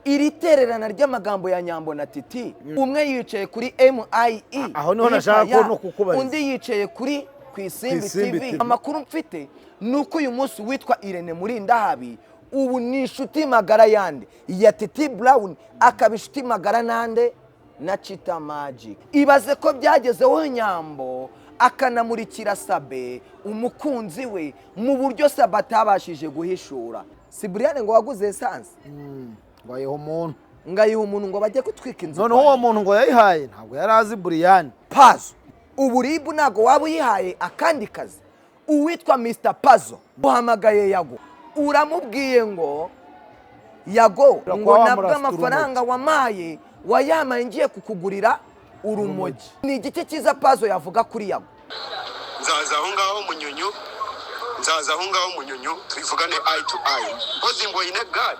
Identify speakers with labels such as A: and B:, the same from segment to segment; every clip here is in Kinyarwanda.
A: Iri tererana ry'amagambo ya Nyambo na Titi, umwe yicaye kuri MIE.
B: Aho niho nashaka
A: Empire,
B: ko no kukubariza.
A: Undi yicaye kuri ku Isimbi
B: Ku Isimbi
A: TV.
B: TV.
A: Amakuru mfite ni uko uyu munsi witwa Irene Murindahabi ubu ni inshuti magara yande ya Titi Brown, akaba inshuti magara nande na Chita Magic. Ibaze ko byagezeho Nyambo akanamurikira Sabe umukunzi we mu buryo Sabe atabashije guhishura. Si Brian ngo waguze essence?
B: Ngo ayiha umuntu.
A: Ngo ayiha umuntu ngo bajye gutwika inzu.
B: Noneho uwo muntu ngo yayihaye ntabwo yari azi Buriyani.
A: Pazo, uburibu ntabwo waba uyihaye akandi kazi. Uwitwa Mr Pazo uhamagaye Yago, uramubwiye ngo Yago
B: Kuba
A: ngo nabwo
B: wamurasira.
A: Amafaranga wamaye wayamaye ngiye kukugurira urumogi. Ni igiki cyiza Pazo yavuga kuri Yago?
C: Nzaza aho ngaho Munyunyu, nzaza aho ngaho Munyunyu, tubivugane eye to eye. Mpozi ngo oyine gaali,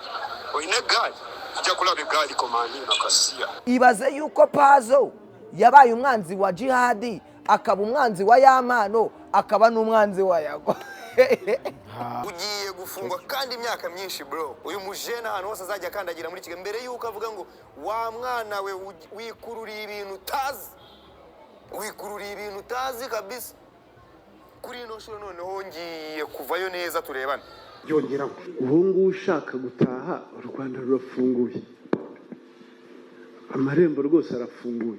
C: oyine gaali, tujya kuraba egaali komani na kasiya.
A: Ibaze yuko Pazo yabaye umwanzi wa Jihadi, akaba umwanzi wa Yamano, akaba n'umwanzi wa Yago.
D: Ugiye gufungwa kandi imyaka myinshi, bro. Uyu mujene ahantu hose azajya akandagira muri Kigali, mbere y'uko avuga ngo wa mwana we, wikururiye ibintu utazi, wikururiye ibintu utazi kabisa. Kuri ino nshuro noneho ngiye kuvayo neza, turebane.
E: Byongeraho ubu ngubu ushaka gutaha, u Rwanda rurafunguye, amarembo rwose arafunguye,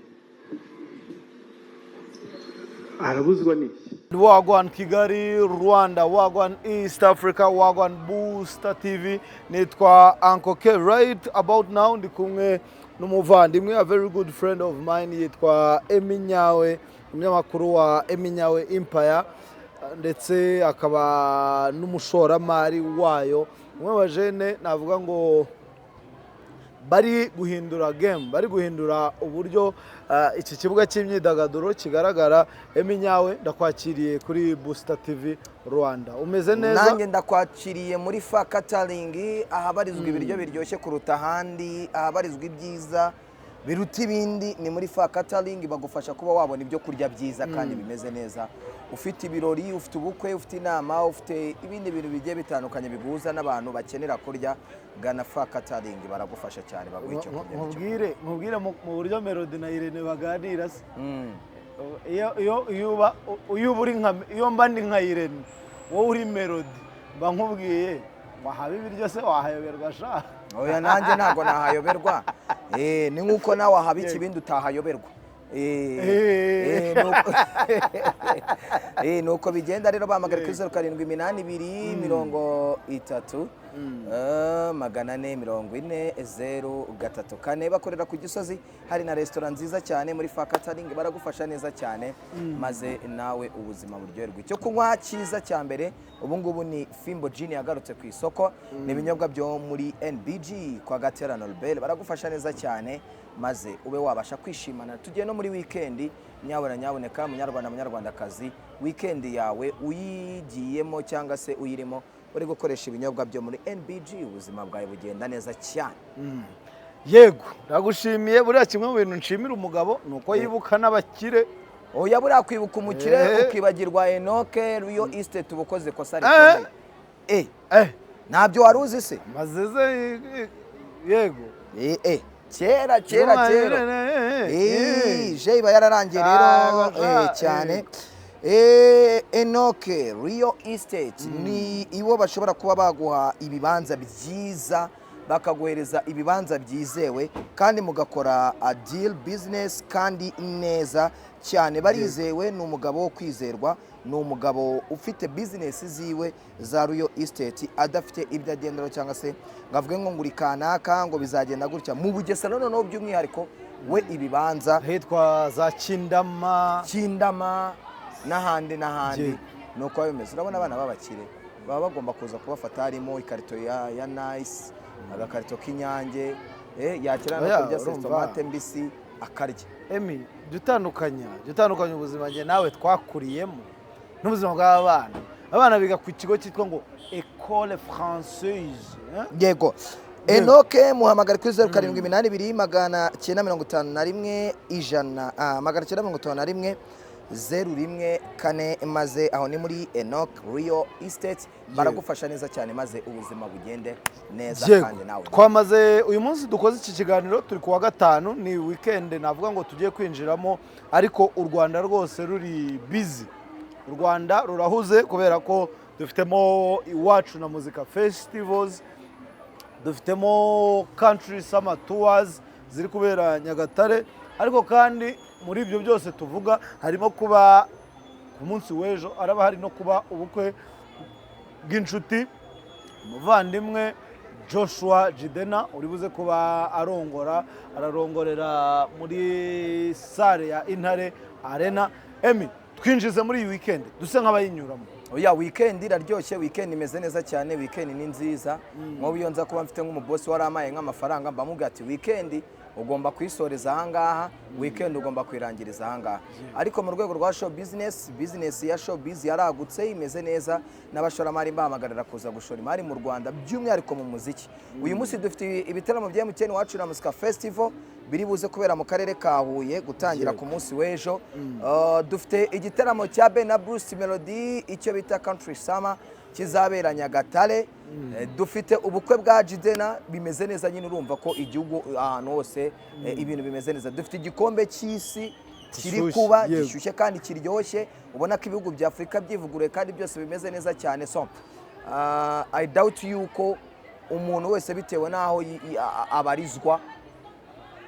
E: arabuzwa n'iki?
B: Wagwan Kigali, Rwanda, Wagwan East Africa, Wagwan Booster TV. Nitwa Uncle K. Right about now ndi kumwe n'umuvandimwe, a very good friend of mine, yitwa Emi Nyawe, umunyamakuru wa Emi Nyawe Empire, ndetse akaba n'umushoramari wayo. Umwe mu bajene navuga ngo bari guhindura game, bari guhindura uburyo iki kibuga cy'imyidagaduro kigaragara. Emi Nyawe, ndakwakiriye kuri Booster TV Rwanda. Umeze neza?
A: Nanjye ndakwakiriye muri Fa Catering, ahabarizwa ibiryo biryoshye kuruta ahandi, ahabarizwa ibyiza biruta ibindi ni muri Fa Catering. Bagufasha kuba wabona ibyo kurya byiza kandi bimeze neza. Ufite ibirori, ufite ubukwe, ufite inama, ufite ibindi bintu bigiye bitandukanye biguhuza n'abantu bakenera kurya, gana Fa Catering, baragufasha cyane, baguha icyo kurya n'icyo kunywa.
B: Nkubwire mu buryo Melody na Irene baganira se. Iyo uba uri nka, iyo mba ndi nka Irene, wowe uri Melody, mba nkubwiye wahaba ibiryo se wahayoberwa sha.
A: Oya, nanjye ntabwo nahayoberwa. Ni nk'uko nawe wahaba ikibindi utahayoberwa. Nuko bigenda rero. Bahamagara kuri 0782 30 440 034. Bakorera ku Gisozi, hari na resitora nziza cyane. Muri Fa Catering baragufasha neza cyane, maze nawe ubuzima buryoherwa. Icyo kunywa cyiza cya mbere ubu ngubu ni Fimbo Gin yagarutse ku isoko, ni ibinyobwa byo muri NBG kwa Gatera Norbert. Baragufasha neza cyane, maze ube wabasha kwishimana. Tugiye no muri weekend. Nyabona nyaboneka, munyarwanda, munyarwandakazi, weekend yawe uyigiyemo cyangwa se uyirimo uri gukoresha ibinyobwa byo muri NBG, ubuzima bwawe bugenda neza cyane.
B: Yego, ndagushimiye. Buriya kimwe mu bintu nshimira umugabo ni uko yibuka n'abakire.
A: Oya, buriya kwibuka umukire ukibagirwa Enoke Real Estate uba ukoze ikosa rikomeye. Ntabyo wari uzi se?
B: Mazeze, yego.
A: Kera kera kera. Je iba yararangiye rero. Cyane. Enoke Real Estate ni iwo bashobora kuba baguha ibibanza byiza, bakaguhereza ibibanza byizewe, kandi mugakora a deal business kandi neza cyane. Barizewe, ni umugabo wo kwizerwa, ni umugabo ufite business ziwe za Real Estate, adafite ibyo agenderaho cyangwa se ngo avuge ngo nguri kanaka ngo bizagenda gutya. Mu Bugesera noneho by'umwihariko we ibibanza
B: Hitwa za Kindama.
A: Kindama n'ahandi n'ahandi. Ni uko biba bimeze. Urabona abana b'abakire baba bagomba kuza kubafata, harimo ikarito ya Nice, agakarito k'Inyange, yakira no
B: Oya,
A: kurya
B: urumva.
A: tomate mbisi akarya.
B: Emi, jya utandukanya ubuzima njye nawe twakuriyemo n'ubuzima bw'abana. Abana biga ku kigo cyitwa ngo Ecole Française, eh?
A: Yego. Enoke muhamagara kuri 0782 951 100, 951. 014, maze aho ni muri Enoch Real Estate, baragufasha neza cyane maze ubuzima bugende neza. Kandi nawe
B: Twamaze uyu munsi dukoze iki kiganiro, turi ku wa gatanu, ni weekend navuga ngo tugiye kwinjiramo, ariko u Rwanda rwose ruri busy, u Rwanda rurahuze kubera ko dufitemo Iwacu na Muzika Festivals, dufitemo Country Summer Tours ziri kubera Nyagatare, ariko kandi muri ibyo byose tuvuga harimo kuba ku munsi w'ejo araba hari no kuba ubukwe bw'inshuti, umuvandimwe Joshua Jidena uri buze kuba arongora, ararongorera muri salle ya Intare Arena. Emi, twinjize muri iyi weekend duse nk'abayinyuramo.
A: Oya, weekend iraryoshye, weekend imeze neza cyane, weekend ni nziza. Nk'ubu iyo nza kuba mfite nk'umubosi waramaye nk'amafaranga, mba ati weekend ugomba kuyisoreza ahangaha, weekend ugomba kuyirangiriza ahangaha. Ariko mu rwego rwa show business, business ya show biz yaragutse, imeze neza, n'abashoramari mbahamagarira kuza gushora imari mu Rwanda, by'umwihariko mu muziki. Uyu munsi dufite ibitaramo bya MTN Iwacu na Muzika Festival biri buze kubera mu karere ka Huye gutangira ku munsi w'ejo. Dufite igitaramo cya Ben na Bruce Melody, icyo bita Country Summer, kizabera Nyagatare. Dufite ubukwe bwa Jidena, bimeze neza nyine, urumva ko igihugu ahantu hose ibintu bimeze neza. Dufite igikombe cy'isi kiri
B: Gishyushye,
A: kuba gishyushye kandi kiryoshye, ubona ko ibihugu bya Afurika byivuguruye kandi byose bimeze neza cyane. So I doubt yuko umuntu wese bitewe n'aho abarizwa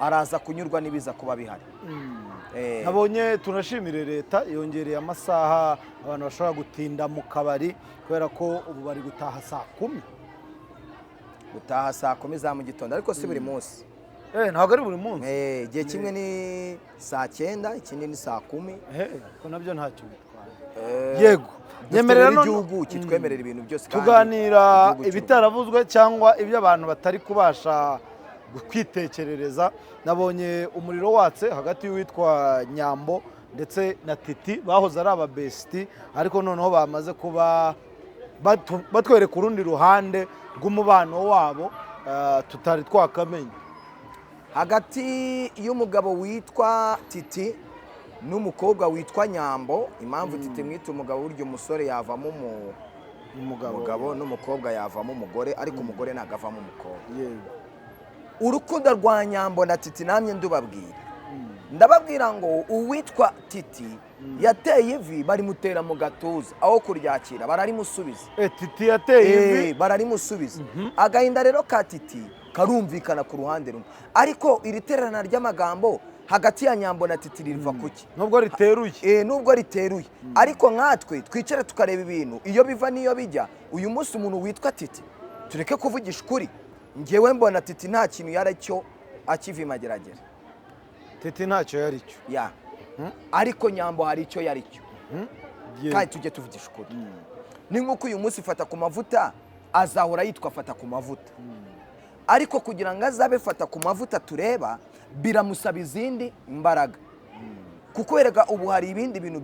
A: araza kunyurwa n'ibiza kuba bihari.
B: Nabonye tunashimire leta yongereye amasaha abantu bashobora gutinda mu kabari, kubera ko ubu bari gutaha saa 10.
A: Gutaha saa 10 za mu gitondo, ariko si buri munsi.
B: Ntabwo ari buri munsi.
A: Igihe kimwe ni saa 9, ikindi ni saa 10.
B: Ko nabyo ntacyo bitwaye. Yego.
A: Dufite
B: Nyemerera
A: rero
B: none
A: igihugu kitwemerera ibintu byose kandi
B: tuganira
A: igihugu cy'u
B: ibitaravuzwe cyangwa ibyo abantu batari kubasha kwitekerereza. Nabonye umuriro watse hagati y'uwitwa Nyambo ndetse na Titi, bahoze ari ababesiti, ariko noneho bamaze kuba batwereka urundi ruhande rw'umubano wabo tutari twakamenye.
A: Hagati y'umugabo witwa Titi n'umukobwa witwa Nyambo. Impamvu Titi mwita umugabo, burya umusore yavamo
B: umugabo,
A: umugabo n'umukobwa yavamo umugore, ariko umugore ntabwo avamo umukobwa. Urukundo rwa Nyambo na Titi, namye ndubabwira, ndababwira ngo uwitwa Titi yateye ivi barimutera mu gatuza, aho kuryakira bararimusubiza.
B: Titi yateye ivi?
A: Bararimusubiza. Agahinda rero ka Titi karumvikana ku ruhande rumwe, ariko iri terana ry'amagambo hagati ya Nyambo na Titi riva kuki?
B: Nubwo riteruye.
A: Nubwo riteruye, ariko nkatwe twicare tukareba ibintu iyo biva n'iyo bijya. Uyu munsi umuntu witwa Titi, tureke kuvugisha ukuri, ngewe mbona Titi nta kintu yari cyo akiva imageragere.
B: Titi ntacyo yari cyo.
A: Ya, ariko Nyambo hari icyo yari cyo. Kandi tujye tuvugisha ukuri, ni nk'uko uyu munsi Fata ku Mavuta azahora yitwa Fata ku Mavuta, ariko kugira ngo azabe Fata ku Mavuta tureba biramusaba izindi mbaraga, kuko erega ubu hari ibindi bintu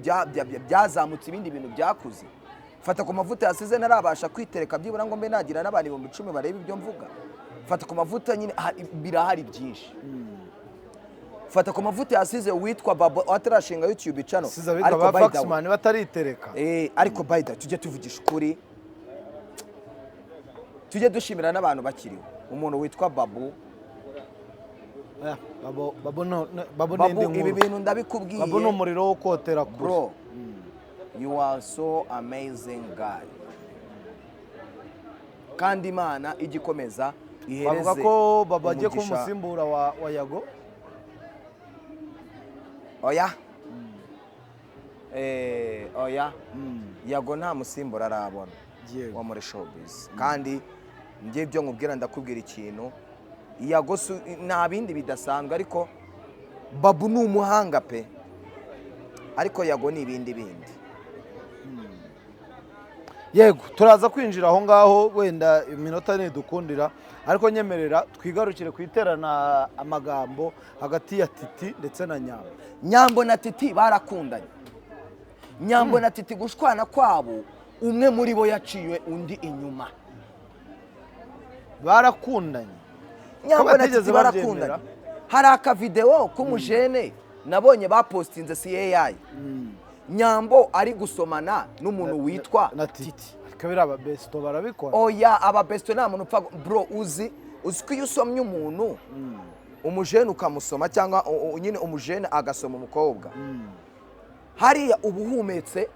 A: byazamutse, ibindi bintu byakuze. Fata ku Mavuta yasize ntarabasha kwitereka byibura ngo mbe nagira n'abantu 10,000 bareba ibyo mvuga. Fata ku Mavuta nyine birahari byinshi. Fata ku Mavuta yasize uwitwa Babo atarashinga YouTube channel.
B: Siza bitwa ba
A: By the way-
B: Faxman bataritereka.
A: Ariko by the way, tujye tuvugisha ukuri, tujye dushimira n'abantu bakiriho. Umuntu witwa Babu.
B: Babo, Babo, no, Babo ni indi
A: Babu, ibi
B: nkuru.
A: bintu ndabikubwiye.
B: Babo ni umuriro wo kotera kure.
A: Bro, you are so amazing guy, kandi Imana ijya ikomeza ihereze
B: Bavuga ko Babo agiye kuba
A: umugisha.
B: umusimbura wa Yago.
A: Oya, oya, Yago nta musimbura arabona wa muri showbiz. Kandi njye ibyo nkubwira, ndakubwira ikintu, Yago nta bindi bidasanzwe, ariko Babu ni umuhanga pe, ariko Yago ni ibindi bindi.
B: Yego, turaza kwinjira aho ngaho wenda iminota ntidukundira, ariko nyemerera twigarukire ku iterana amagambo hagati ya Titi ndetse na Nyambo.
A: Nyambo na Titi barakundanye. Nyambo na Titi gushwana kwabo, umwe muri bo yaciye undi inyuma.
B: Barakundanye?
A: Nyambo na
B: batigeze
A: Titi barakundanye.
B: babyemera?
A: Hari akavidewo k'umujene nabonye bapostinze, si AI. Nyambo ari gusomana n'umuntu witwa
B: na Titi, ariko biriya ababesto barabikora.
A: Oya, ababesto nta muntu upfa. Bro, uzi ko iyo usomye umuntu, umujene ukamusoma, cyangwa nyine umujene agasoma umukobwa hariya, uba uhumetse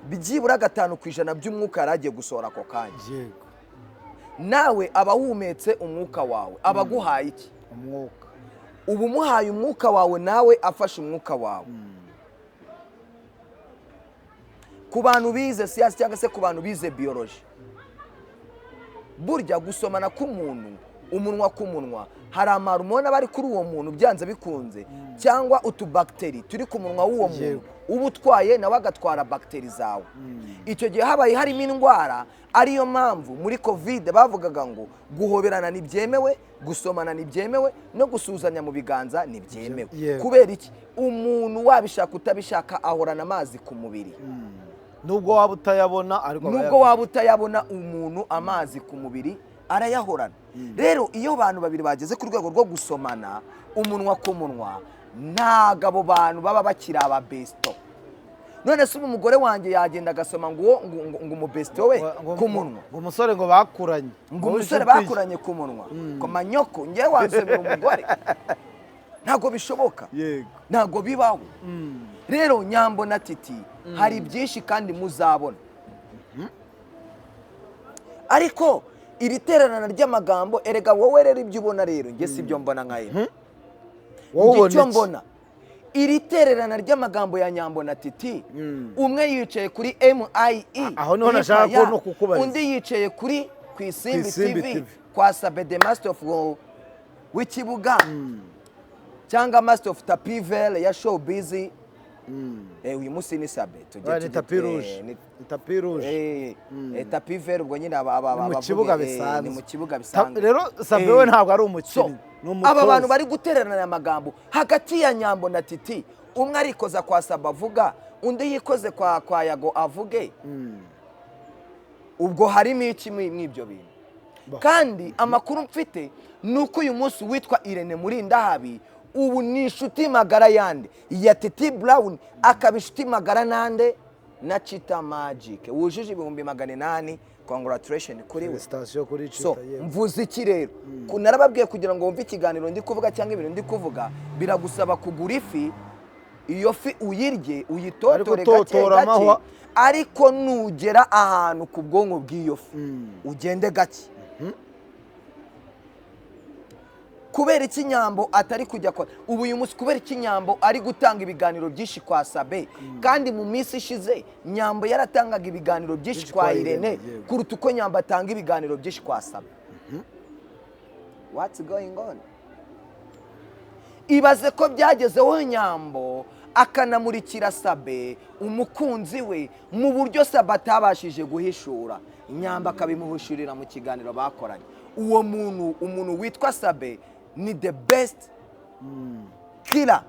A: byibura 5% by'umwuka yari agiye gusohora ako kanya. Nawe aba ahumetse umwuka wawe, aba aguhaye iki?
B: Umwuka.
A: Uba umuhaye umwuka wawe, nawe afashe umwuka wawe. Ku bantu bize siyansi cyangwa se ku bantu bize biyoloji, burya gusomana k'umuntu umunwa ku munwa, hari amahormone aba ari kuri uwo muntu byanze bikunze, cyangwa utubagiteri turi ku munwa w'uwo muntu uba utwaye, nawe agatwara bagiteri zawe. Icyo gihe habaye harimo indwara. Ariyo mpamvu muri COVID bavugaga ngo guhoberana ntibyemewe, gusomana ntibyemewe, no gusuhuzanya mu biganza ntibyemewe. Kubera iki? Umuntu, wabishaka utabishaka, ahorana amazi ku mubiri.
B: Nubwo waba utayabona, ariko aba
A: Nubwo
B: ayafite.
A: waba utayabona, umuntu amazi ku mubiri arayahorana. Rero iyo abantu babiri bageze ku rwego rwo gusomana umunwa ku munwa, ntabwo abo bantu baba bakiri ababesto. None se ubu umugore wanjye yagenda agasoma ngo uwo ngo umubesto we ku munwa?
B: Ngo umusore ngo bakuranye.
A: Ngo umusore
B: w'inshuti ye.
A: Bakuranye ku munwa, ku manyoko. Ngewe wansomera umugore? Ntabwo bishoboka. Ntabwo bibaho. Rero Nyambo na Titi hari byinshi kandi muzabona, ariko iri tererana ry'amagambo, erega wowe rero ibyo ubona rero njye si ibyo mbona nka ye.
B: Wowe
A: Njye
B: ubona
A: icyo
B: iki?
A: mbona, iri tererana ry'amagambo ya Nyambo na Titi, umwe yicaye kuri MIE,
B: Aho niho nashaka
A: Empire,
B: ko no kukubariza.
A: undi yicaye kuri ku Isimbi
B: Isimbi
A: TV,
B: TV.
A: kwa Sabe the master of w'ikibuga cyangwa master of tapis vert ya showbiz. Uyu munsi ni Sabe tujye
B: Oya, ni tapis rouge. Ni tapis rouge.
A: Tapis vert, ubwo nyine aba
B: Ni mu
A: abavuge,
B: kibuga bisanzwe.
A: Ni mu kibuga bisanzwe.
B: Rero Sabe we ntabwo ari umukinnyi,
A: So,
B: ni umutoza.
A: aba bantu bari gutererana amagambo hagati ya Nyambo na Titi, umwe arikoza kwa Saba avuga, undi yikoze kwa Yago avuge, ubwo harimo iki mw'ibyo bintu? Kandi amakuru mfite ni uko uyu munsi witwa Irene Murindahabi ubu ni inshuti magara yande? Ya Titi Brown, akaba inshuti magara nande? Na Chita Magic wujuje 800,000. Congratulation kuri we.
B: Sitasiyo kuri
A: So
B: Chita, yewe.
A: mvuze iki rero? Narababwiye, kugira ngo wumve ikiganiro ndi kuvuga cyangwa ibintu ndi kuvuga, biragusaba kugura ifi. Iyo fi uyirye, uyitotore
B: Ariko
A: gake
B: totora
A: gake,
B: amahwa.
A: ariko nugera ahantu ku bwonko bw'iyo fi, ugende gake. Kubera iki Nyambo atari kujya kwa ubu uyu munsi? Kubera iki Nyambo ari gutanga ibiganiro byinshi kwa Sabe, kandi mu minsi ishize Nyambo yaratangaga ibiganiro byinshi
B: Byinshi
A: kwa
B: kwa
A: Irene
B: Irene, yego.
A: kuruta uko Nyambo atanga ibiganiro byinshi kwa Sabe? What's going on? Ibaze ko byagezeho Nyambo akanamurikira Sabe umukunzi we mu buryo Sabe atabashije guhishura, Nyambo akabimuhishurira mu kiganiro bakoranye. Uwo muntu, umuntu witwa Sabe, ni the best killer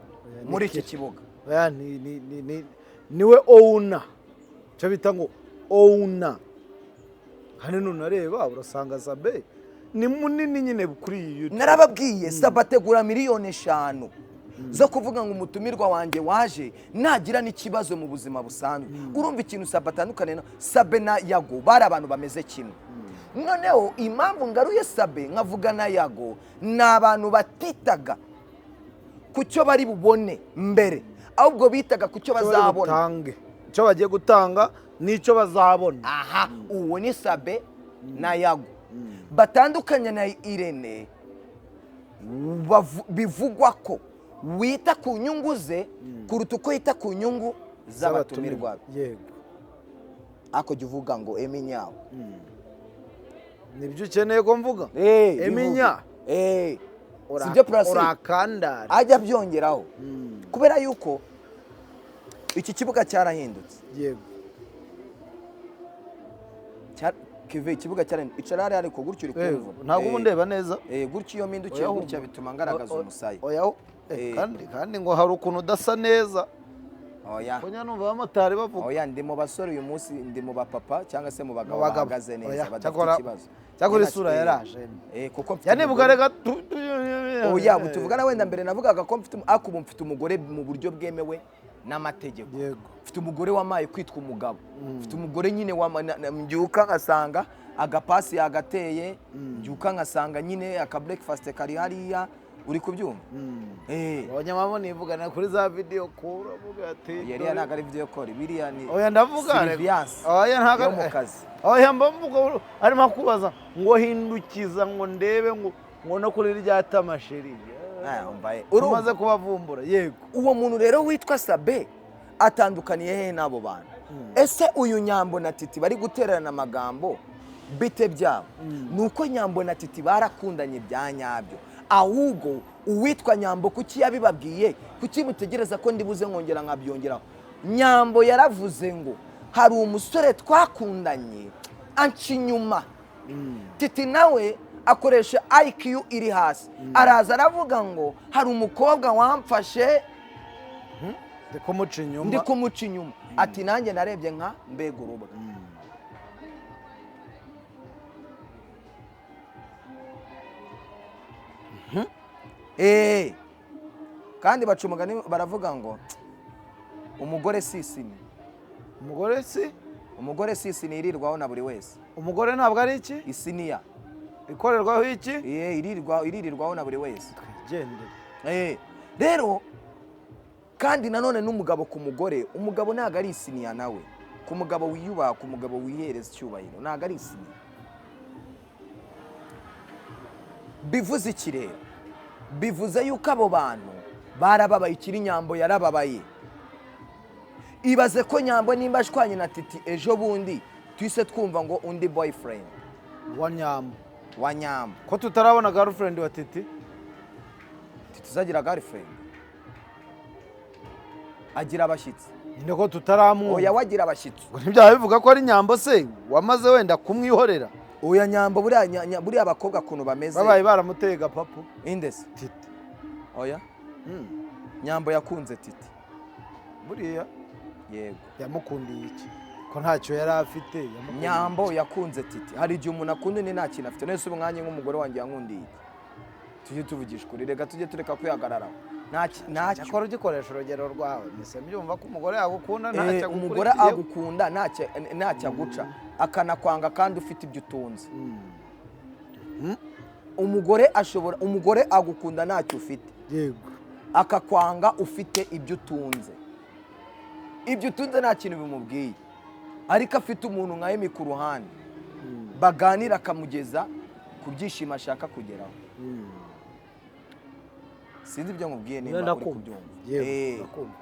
B: Ni
A: muri iki
B: killer.
A: kibuga.
B: Oya, ni niwe owner, icyo bita ngo owner. Kandi nunareba urasanga Sabe ni munini nyine kuri iyi YouTube.
A: Narababwiye, Sabe ategura miliyoni 5 zo kuvuga ngo umutumirwa wanjye waje nagira n'ikibazo mu buzima busanzwe. Urumva ikintu Sabe atandukanye na Sabe na Yago, bari abantu bameze kimwe. Noneho impamvu ngaruye Sabe nkavuga na Yago, ni abantu batitaga ku cyo bari bubone mbere, ahubwo bitaga ku cyo
B: Icyo bari
A: bazabona.
B: butange, icyo bagiye gutanga n'icyo bazabona.
A: Aha, uwo ni Sabe na Yago batandukanye na Irene, bivugwa ko wita ku nyungu ze kuruta uko yita ku nyungu z'abatumirwa be. Ariko jya uvuga ngo eminyawo.
B: Nibyo ukeneye ko mvuga? Eminya.
A: Sibyo, Purasi?
B: Urakandara.
A: Ajya abyongeraho kubera yuko iki kibuga cyarahindutse. Keve, ikibuga cyarahindutse. Icara hariya, ariko gutyo uri kumva.
B: Ntabwo uba ndeba neza.
A: Gutyo iyo mpindukiye
B: Oya,
A: gutya bituma ngaragaza umusaya.
B: Oya, kandi ngo hari ukuntu udasa neza.
A: Oya.
B: Ko numva abamotari bavuga.
A: Oya, ndi mu basore uyu munsi, ndi mu bapapa cyangwa se mu bagabo
B: Mu bagabo.
A: bahagaze neza,
B: Oya,
A: badafite ikibazo.
B: Cyakora
A: Njye
B: isura yaraje.
A: Kuko mfite
B: Yanibuka
A: umugore.
B: reka
A: Oya, ubu tuvugana wenda mbere navugaga ko mfite ariko ubu mfite umugore mu buryo bwemewe n'amategeko. Mfite umugore wamaye kwitwa umugabo. Mfite umugore nyine mbyuka nkasanga agapasi yagateye, mbyuka nkasanga nyine aka breakfast kari hariya, uri kubyumva?
B: Abanyamamo nivugana kuri za video call, avuga ati
A: Yariya ntabwo ari video call, biriya ni
B: Oya, ndavuga.
A: surveillance
B: Oya, ntabwo
A: yo mu kazi.
B: Oya, mba mvuga arimo akubaza ngo hindukiza ngo ndebe ngo no kuri rya tama chérie.
A: Ah, umvaye.
B: Umaze
A: Urumva
B: kubavumbura, yego.
A: Uwo muntu rero witwa Sabe atandukaniye hehe n'abo bantu? Ese uyu Nyambo na Titi bari gutererana amagambo, bite byabo? Ni uko Nyambo na Titi barakundanye bya nyabyo. Ahubwo uwitwa Nyambo kuki yabibabwiye? Kuki mutegereza ko ndibuze nkongera nkabyongeraho? Nyambo yaravuze ngo hari umusore twakundanye anca inyuma. Titi nawe akoresha IQ iri hasi, araza aravuga ngo hari umukobwa wamfashe
B: Ndi kumuca inyuma.
A: Ndi kumuca inyuma. Ati nanjye narebye nka mbega urubwa. Kandi baca umugani baravuga ngo umugore si isini.
B: Umugore si
A: Umugore si isini irirwaho na buri wese.
B: Umugore ntabwo ari iki?
A: Isiniya.
B: Ikorerwaho iki?
A: Iririrwaho na buri wese.
B: Twigendere.
A: Rero kandi nanone n'umugabo ku mugore, umugabo ntabwo ari isiniya nawe. Ku mugabo wiyubaha, ku mugabo wihereza icyubahiro, ntabwo ari isiniya. Bivuze iki rero? Bivuze yuko abo bantu barababaye. Ikiri Nyambo yarababaye. Ibaze ko Nyambo nimba ashwanye na Titi, ejo bundi tuhise twumva ngo undi boyfriend
B: Wa Nyambo.
A: Wa Nyambo.
B: Ko tutarabona girlfriend wa Titi?
A: Titi uzagira girlfriend agira abashyitsi.
B: Nyine ko tutaramwumva.
A: Oya, wagira abashyitsi.
B: Ngo ntibyaba bivuga ko ari Nyambo se wamaze wenda kumwihorera?
A: Oya, Nyambo buriya buriya abakobwa ukuntu bameze,
B: Babaye baramuteye gapapu.
A: Indese?
B: Titi.
A: Oya, Nyambo yakunze Titi.
B: Buriya?
A: Yego.
B: Yamukundiye iki ko ntacyo yari afite? Yamukundiye
A: Nyambo yakunze Titi. Hari igihe umuntu akunda undi nta kintu afite. None se ubu nkanjye nk'umugore wanjye yankundiye iki? Tujye tuvugisha ukuri reka, tujye tureka kwihagararaho. Ntacyo.
B: Cyakora ugikoresha urugero rwawe mpise mbyumva ko umugore yagukunda ntacyo
A: Umugore
B: agukurikiyeho.
A: Agukunda ntacyo aguca, akanakwanga kandi ufite ibyo utunze. Umugore ashobora, umugore agukunda ntacyo ufite, akakwanga ufite ibyo utunze. Ibyo utunze nta kintu bimubwiye, ariko afite umuntu nka Emi ku ruhande baganira, akamugeza ku byishimo ashaka kugeraho. Sinzi ibyo nkubwiye nimba uri
B: Ndakumva.
A: kubyumva.
B: Yego, ndakumva.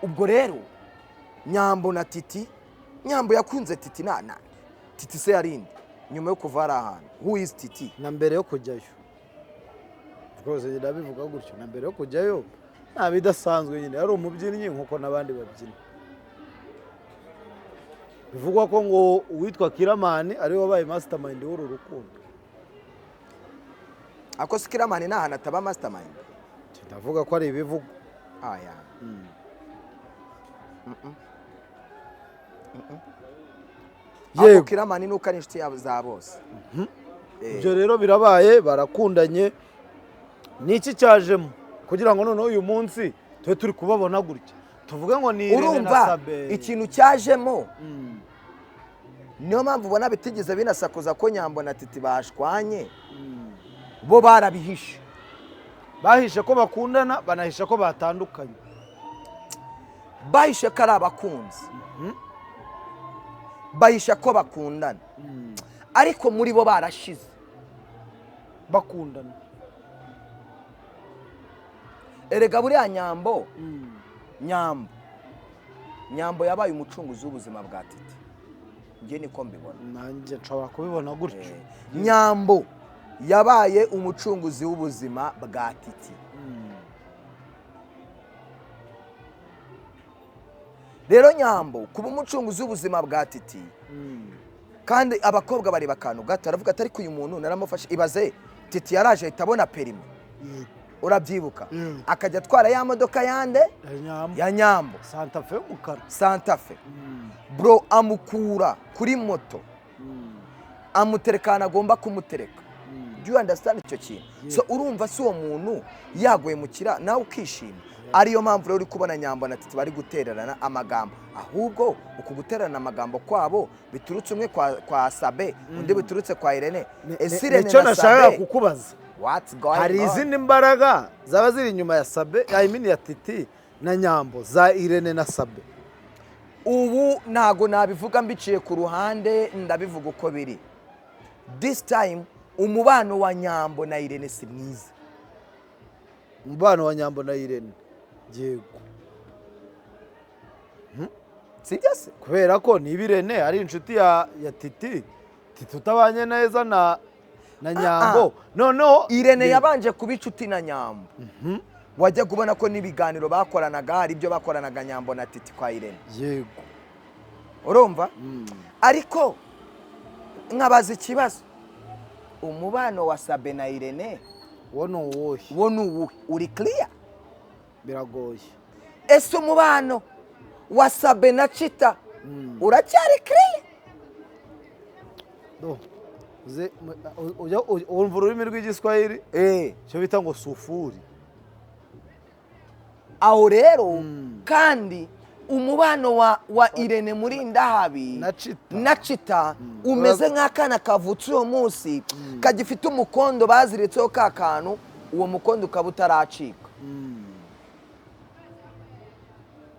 A: Ubwo rero Nyambo na Titi, Nyambo yakunze Titi na Titi se yarinde nyuma yo kuva hari ahantu. Who is Titi?
B: Na mbere yo kujyayo rwose ndabivuga gutyo, na mbere yo kujyayo nta bidasanzwe nyine, yari umubyinnyi nk'uko n'abandi babyina. Bivugwa ko ngo uwitwa Kiramani ariwe wabaye mastermind w'uru rukundo.
A: Ako si Kiramani ni ahantu ataba mastermind?
B: Ndavuga ko ari ibivugwa.
A: Aya. Ako Kiramani nuko ari inshuti yabo za bose.
B: Ibyo rero birabaye, barakundanye. Ni iki cyajemo kugira ngo noneho uyu munsi tube turi kubabona gutya, tuvuge ngo ni Irene na
A: Urumva,
B: Sabe?
A: ikintu cyajemo, niyo mpamvu ubona bitigeze binasakuza ko Nyambo na Titi bashwanye, bo barabihishe.
B: Bahishe ko bakundana, banahisha ko batandukanye.
A: Bahishe ko ari abakunzi, bahisha ko bakundana, ariko muri bo barashize.
B: Bakundana.
A: Erega buriya Nyambo yabaye umucunguzi w'ubuzima bwa Titi, njye niko mbibona.
B: Nanjye nshobora kubibona gutyo.
A: Nyambo yabaye umucunguzi w'ubuzima bwa Titi. Rero Nyambo kuba umucunguzi w'ubuzima bwa Titi, kandi abakobwa bareba akantu gato, aravuga ati ariko uyu muntu naramufashe. Ibaze Titi yaraje ahita abona permis, urabyibuka? Akajya atwara ya modoka yande?
B: Ya Nyambo.
A: Ya Nyambo.
B: Santa Fe y'umukara.
A: Santa Fe, bro. Amukura kuri moto, amutereka ahantu agomba kumutereka. Do you understand icyo kintu? So urumva si uwo muntu yaguhemukira nawe ukishima? Ariyo mpamvu rero uri kubona Nyambo na Titi bari gutererana amagambo. Ahubwo uku gutererana amagambo kwabo biturutse umwe kwa Sabe, undi biturutse kwa Irene. Ese Irene
B: Nicyo
A: na
B: nashakaga
A: Sabe,
B: kukubaza.
A: what's going
B: Hari
A: on?
B: izindi mbaraga zaba ziri inyuma ya Sabe, I mean ya Titi na Nyambo, za Irene na Sabe?
A: Ubu ntago nabivuga mbiciye ku ruhande, ndabivuga uko biri. This time umubano wa Nyambo na Irene si mwiza.
B: Umubano wa Nyambo na Irene, yego.
A: Sibyo se?
B: Kubera ko niba Irene ari inshuti ya Titi, Titi utabanye neza na Nyambo, noneho
A: Irene yabanje kuba inshuti na Nyambo, wajya kubona ko n'ibiganiro bakoranaga, hari ibyo bakoranaga Nyambo na Titi kwa Irene. Urumva? Ariko nkabaza ikibazo: umubano wa Sabe na Irene
B: Wo ni uwuhe?
A: Wo ni uwuhe? Uri clear?
B: Biragoye.
A: Ese umubano wa Sabe na Cita uracyari clear?
B: Do, wumva ururimi rw'Igiswahili?
A: Eh.
B: Icyo bita ngo sufuri.
A: Aho rero kandi umubano wa Irene muri Ndahabi
B: Na Chita.
A: na Cita umeze nk'akana kavutse uwo munsi, kagifite umukondo baziritseho ka kantu, uwo mukondo ukaba utaracika.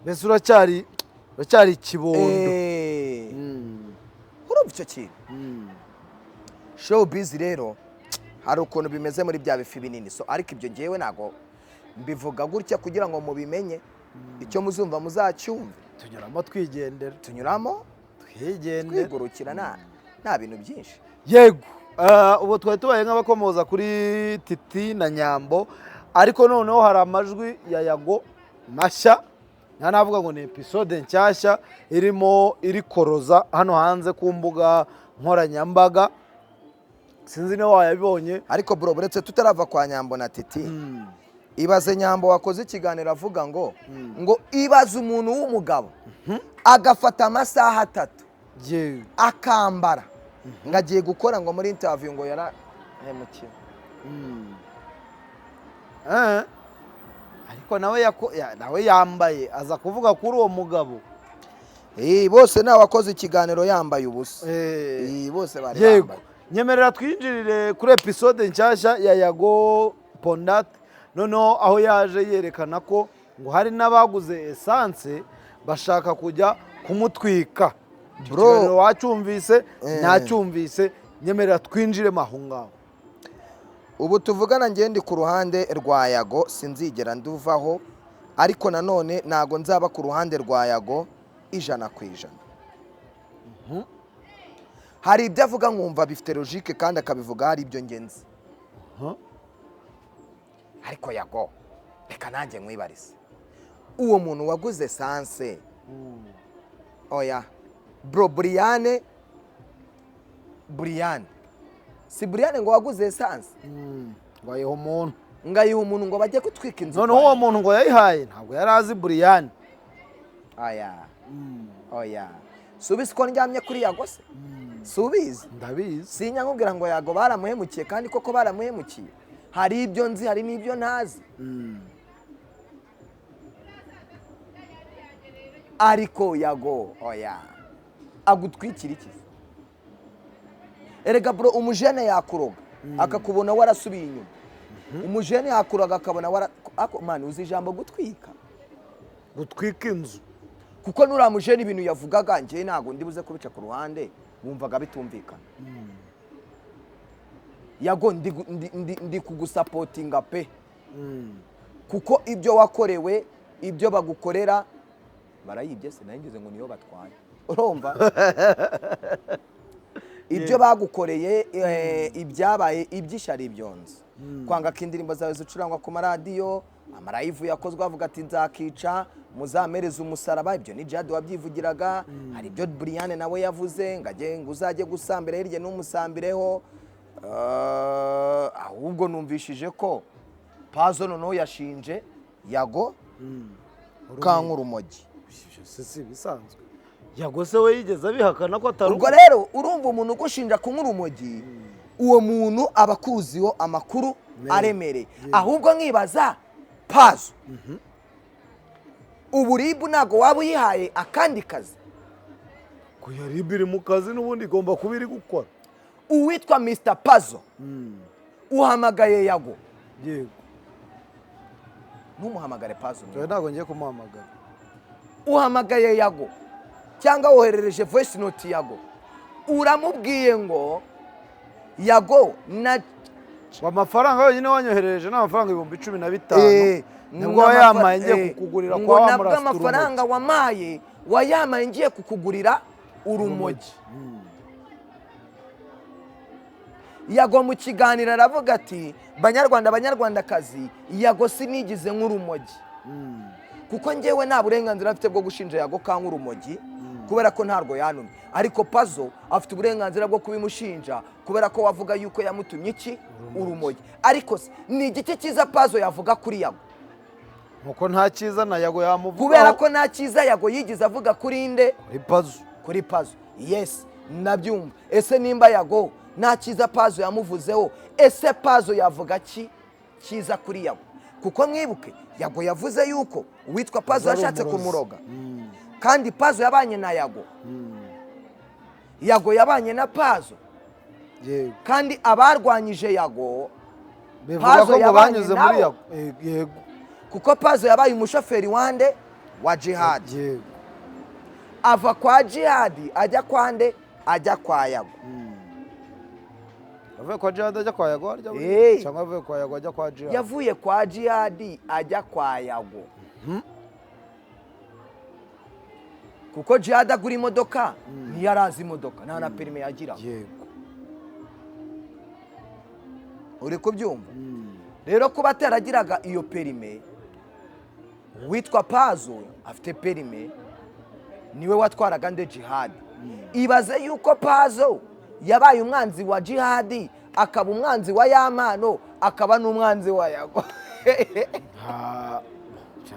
B: Mbese uracyari ikibondo.
A: Eh. Urumva icyo kintu? Showbiz rero hari ukuntu bimeze muri bya bifi binini. So ariko ibyo ngewe ntago mbivuga gutya kugira ngo mubimenye, icyo muzumva muzacyumve.
B: Tunyuramo twigendera.
A: Tunyuramo
B: twigendera,
A: twigurukira, nta bintu byinshi.
B: Yego. Ubu twari tubaye nk'abakomoza kuri Titi na Nyambo, ariko noneho hari amajwi ya Yago mashya, nta navuga ngo ni episode nshyashya irimo irikoroza hano hanze ku mbuga nkoranyambaga. Sinzi niba wayabibonye.
A: Ariko bro, buretse tutarava kwa Nyambo na Titi, ibaze Nyambo wakoze ikiganiro avuga ngo ibaze umuntu w'umugabo agafata amasaha 3 akambara ngo agiye gukora ngo muri interview, ngo yarahemukiwe.
B: Ariko nawe nawe yambaye aza kuvuga kuri uwo mugabo.
A: Bose nta wakoze ikiganiro yambaye ubusa. Bose bari bambaye.
B: Nyemerera twinjirire kuri episode nshyashya ya Yago Pon Dat, noneho aho yaje yerekana ko ngo hari n'abaguze essence bashaka kujya kumutwika. Icyo
A: Bro.
B: kiganiro wacyumvise? Nacyumvise. Nyemerera twinjiremo aho ngaho.
A: Ubu tuvugana njye ndi ku ruhande rwa Yago, sinzigera nduvaho, ariko nanone ntago nzaba ku ruhande rwa Yago 100%. Hari ibyo avuga nkumva bifite logique, kandi akabivuga hari ibyo ngenzi. Ariko Yago, reka nanjye nkwibarize: uwo muntu waguze essence, oya bro, Buriyane, Buriyane, si Buriyane ngo waguze essence?
B: Ngo ayiha umuntu.
A: Ngo ayiha umuntu ngo bajye gutwika inzu.
B: Noneho uwo muntu ngo yayihaye ntabwo yari azi Buriyani.
A: Oya, oya, subizi ko ndyamye kuri Yago se? Subizi?
B: Ndabizi.
A: Sinya nkubwira ngo Yago baramuhemukiye, kandi koko baramuhemukiye. Hari ibyo nzi, hari n'ibyo ntazi. Ariko Yago, oya, agutwikira iki se? Erega bro, umujene yakuroga akakubona warasubiye inyuma. Umujene yakuroga akabona wara ako. Man, uzi ijambo gutwika?
B: Gutwika inzu.
A: Kuko nuriya mujene ibintu yavugaga, njyewe ntabwo ndi buze kubica ku ruhande, wumvaga bitumvikana. Yago, ndi kugusupportinga pe, kuko ibyo wakorewe, ibyo bagukorera, barayibye se? Nari ngo niyo batwaye. Urumva ibyo bagukoreye, ibyabaye, iby'ishyari, ibyonzi, kwanga ko indirimbo zawe zicurangwa ku maradiyo, amalive yakozwe avuga ati nzakica muzamereze umusaraba, ibyo ni Jade wabyivugiraga. Hari ibyo Brian nawe yavuze ngo ajye, ngo uzajye gusambira hirya ntumusambireho. Ahubwo numvishije ko Pazo noneho yashinje Yago kanka urumogi.
B: Ibyo si ibisanzwe. Yago se we yigeze abihakana ko atari?
A: Ubwo rero urumva umuntu ugushinja kunywa urumogi. Uwo muntu aba akuziho amakuru aremereye. Ahubwo nkibaza, Pazo, ubu RIB ntabwo waba uyihaye akandi kazi?
B: Kuya RIB iri mu kazi n'ubundi, igomba kuba iri gukora.
A: Uwitwa Mr Pazo uhamagaye Yago.
B: Yego.
A: Ntumuhamagare Pazo.
B: Oya, ntabwo ngiye kumuhamagara.
A: Uhamagaye Yago cyangwa woherereje voice note Yago, uramubwiye ngo Yago na
B: Ngo amafaranga yonyine wanyoherereje ni amafaranga 15,000, nibwo wayampaye ngiye kukugurira
A: ngo
B: kwa wa
A: nabwo
B: murasita.
A: Amafaranga wamaye, wayamaye ngiye kukugurira urumogi. Yago mu kiganiro aravuga ati: "Banyarwanda, banyarwandakazi, Yago sinigize nk'urumogi, kuko ngewe nta burenganzira mfite bwo gushinja Yago kanka urumogi, kubera ko ntarwo yantumye. Ariko Pazo afite uburenganzira bwo kubimushinja, kubera ko wavuga yuko yamutumye iki? Urumogi." Ariko se ni igiki cyiza Pazo yavuga kuri Yago?
B: Nkuko nta cyiza na Yago yamuvugaho.
A: Kubera ko nta cyiza Yago yigeze avuga kuri nde?
B: Kuri Pazo.
A: Kuri Pazo, yes, ndabyumva. Ese nimba Yago nta cyiza Pazo yamuvuzeho, ese Pazo yavuga ki cyiza kuri Yago? Kuko mwibuke, Yago yavuze yuko uwitwa Pazo
B: ari
A: yashatse
B: umurozi.
A: kumuroga, kandi Pazo yabanye na Yago, Yago yabanye na Pazo, kandi abarwanyije Yago
B: Bivuga
A: Pazo
B: ko ngo
A: yabanye
B: banyuze muri
A: nabo.
B: Yago. Yego.
A: Kuko Pazo yabaye umushoferi wande? Wa Jihadi. Ava kwa Jihadi ajya kwa nde? Ajya kwa Yago.
B: Avuye kwa Jihad ajya kwa Yago harya buriya? Cyangwa avuye kwa Yago ajya kwa Jihad?
A: Yavuye kwa Jihadi ajya kwa Yago, kuko Jihadi agura imodoka ntiyarazi imodoka, nta na perime yagira. Uri kubyumva rero, kuba ataragiraga iyo perime, uwitwa Pazo afite perime, niwe watwaraga nde? Jihadi. Ibaze yuko Pazo yabaye umwanzi wa Jihadi, akaba umwanzi wa Yamano, akaba n'umwanzi wa Yago.
B: Ibyo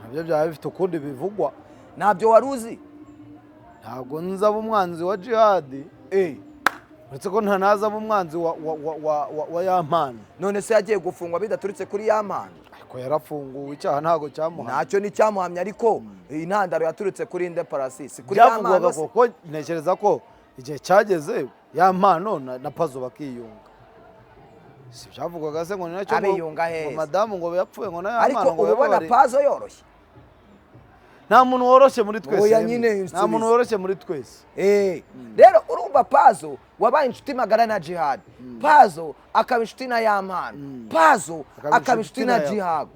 B: nabyo byaba bifite ukundi bivugwa.
A: Ntabyo wari uzi?
B: Ntabwo nzaba umwanzi wa Jihadi, uretse ko ntanaza umwanzi wa Yampano.
A: None se yagiye gufungwa bidaturutse kuri Yampano?
B: Ariko yarafunguwe, icyaha ntabwo cyamuhamye.
A: Ntacyo nicyamuhamye, ariko intandaro yaturutse kuri nde? Parasisi kuri
B: Byavugwaga
A: Yampano se?
B: Kuko ntekereza ko igihe cyageze Yampano na Pazo bakiyunga. Si byavugwaga se ngo ni nacyo ngo
A: Abiyunga hehe?
B: ngo madamu ngo yapfuye ngo na
A: Ariko
B: Yampano ngo
A: uba ubona
B: yababariye.
A: Pazo yoroshye?
B: Nta muntu woroshye muri twese.
A: Oya,
B: Yemwe.
A: nyine
B: Nta
A: nsubiza.
B: muntu woroshye muri twese.
A: Rero urumva, Pazo wabaye inshuti magara na Jihad, Pazo akaba inshuti na Yampano, Pazo
B: akaba
A: akaba inshuti na
B: Yago.
A: Jihad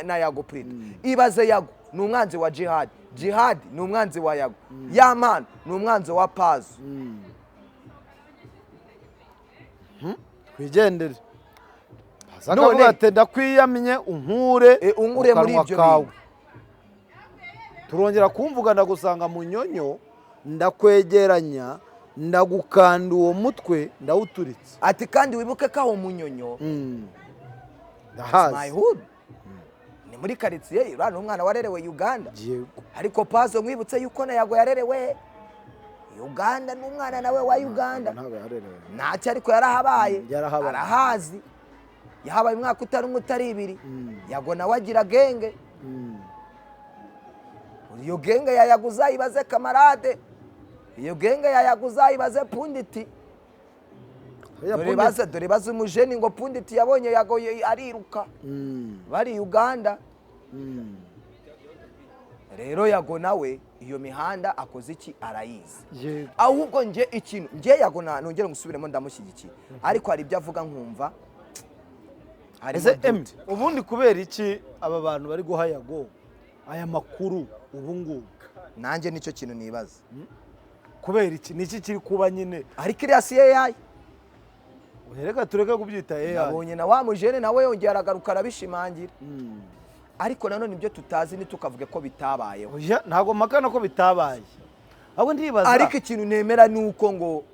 A: na Yago Prito. Ibaze, Yago ni umwanzi wa Jihad, Jihad ni umwanzi wa Yago, Yampano ni umwanzi wa Pazo.
B: Twigendere. Aza akavuga ati: "Ndakwiyamye, unkure
A: Unkure
B: mu
A: muri
B: kanwa
A: ibyo
B: kawe."
A: bintu.
B: Turongera kumvuga, ndagusanga mu nyonyo, ndakwegeranya, ndagukanda uwo mutwe ndawuturitse.
A: Ati: "Kandi wibuke ko aho Munyonyo my
B: Ndahazi.
A: hood, ni muri karitsiye." Uriya ni umwana warerewe Uganda. Ariko Pazo, nkwibutse yuko na Yago yarerewe Uganda, n'umwana nawe wa Uganda.
B: Ntabwo yarerewe.
A: Ntacyo, ariko yarahabaye.
B: Yarahabaye.
A: Arahazi, yahabaye umwaka utari umwe, utari ibiri. Yago nawe agira genge. Iyo genge yayaguza, ibaze kamarade, iyo genge yayaguza, ibaze Punditi.
B: Oya,
A: Dore
B: Pundit.
A: baze, dore baze umujeni ngo Punditi yabonye Yago ariruka bari Uganda. Rero Yago nawe iyo mihanda akoze iki? Arayizi. Ahubwo nge ikintu nge Yago nongere ngusubiremo, ndamushyigikiye, ariko hari ibyo avuga nkumva harimo
B: Ese
A: doute.
B: Emi, ubundi kubera iki aba bantu bari guha Yago aya makuru ubu ngubu?
A: Nanjye nicyo kintu nibaza.
B: Kubera iki? Ni iki kiri kuba nyine?
A: Ariko iriya si AI.
B: Reka tureke kubyita AI.
A: Nabonye na wa mujene nawe yongera aragaruka arabishimangira, ariko nanone ibyo tutazi ntitukavuge ko bitabayeho.
B: Oya, ntabwo mpakana ko bitabaye, ahubwo ndibaza.
A: Ariko ikintu nemera ni uko ngo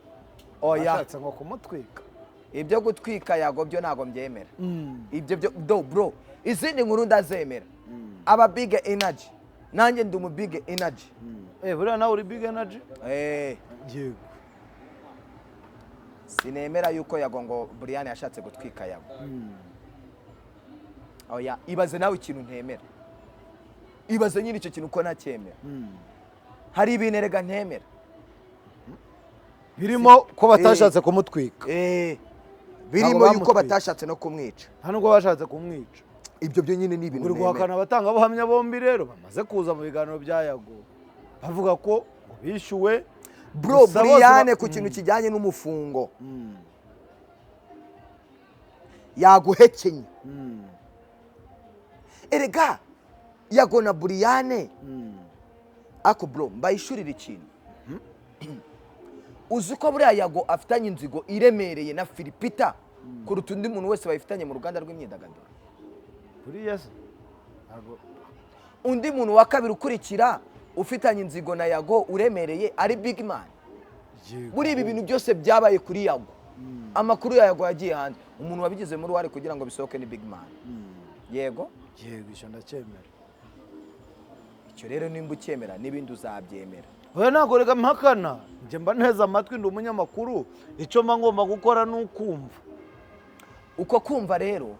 A: oya.
B: Bashatse ngo kumutwika.
A: Ibyo gutwika Yago byo ntabwo mbyemera. Ibyo byo do bro, izindi nkuru ndazemera. Aba big energy, nanjye ndi umu big energy.
B: Eh, buriya nawe uri big energy.
A: Eh.
B: Yego.
A: Sinemera yuko Yago ngo Brian yashatse gutwika Yago. Oya, ibaze nawe ikintu ntemera. Ibaze nyine icyo kintu ko ntacyemera. Hari ibintu erega ntemera.
B: Birimo ko batashatse kumutwika.
A: Birimo
B: Ntabwo
A: yuko
B: bamutwitse.
A: batashatse no kumwica.
B: Nta nubwo bashatse kumwica.
A: Ibyo byo nyine ni ibintu
B: Uri
A: ntemera.
B: guhakana abatangabuhamya bombi rero bamaze kuza mu biganiro bya Yago, bavuga ko ngo bishyuwe.
A: Bro,
B: Gusa bose
A: Brian, ku kintu kijyanye n'umufungo yaguhekenye. Erega Yago na Brian, ako bro, mbayishurira ikintu. Uzi ko buriya Yago afitanye inzigo iremereye na Philpeter kuruta undi muntu wese bayifitanye mu ruganda rw'imyidagaduro?
B: Buriya se ntabwo
A: Undi muntu wa kabiri ukurikira ufitanye inzigo na Yago uremereye ari Big Man. Muri ibi bintu byose byabaye kuri Yago, amakuru ya Yago yagiye hanze, umuntu wabigizemo uruhare kugira ngo bisohoke ni Big Man. Yego.
B: Yego, icyo ndacyemera.
A: Icyo rero nimba ucyemera, n'ibindi uzabyemera.
B: Oya, ntabwo reka mpakana. Njye mba nteze amatwi, ndi umunyamakuru, icyo mba ngomba gukora ni ukumva.
A: Uko kumva rero,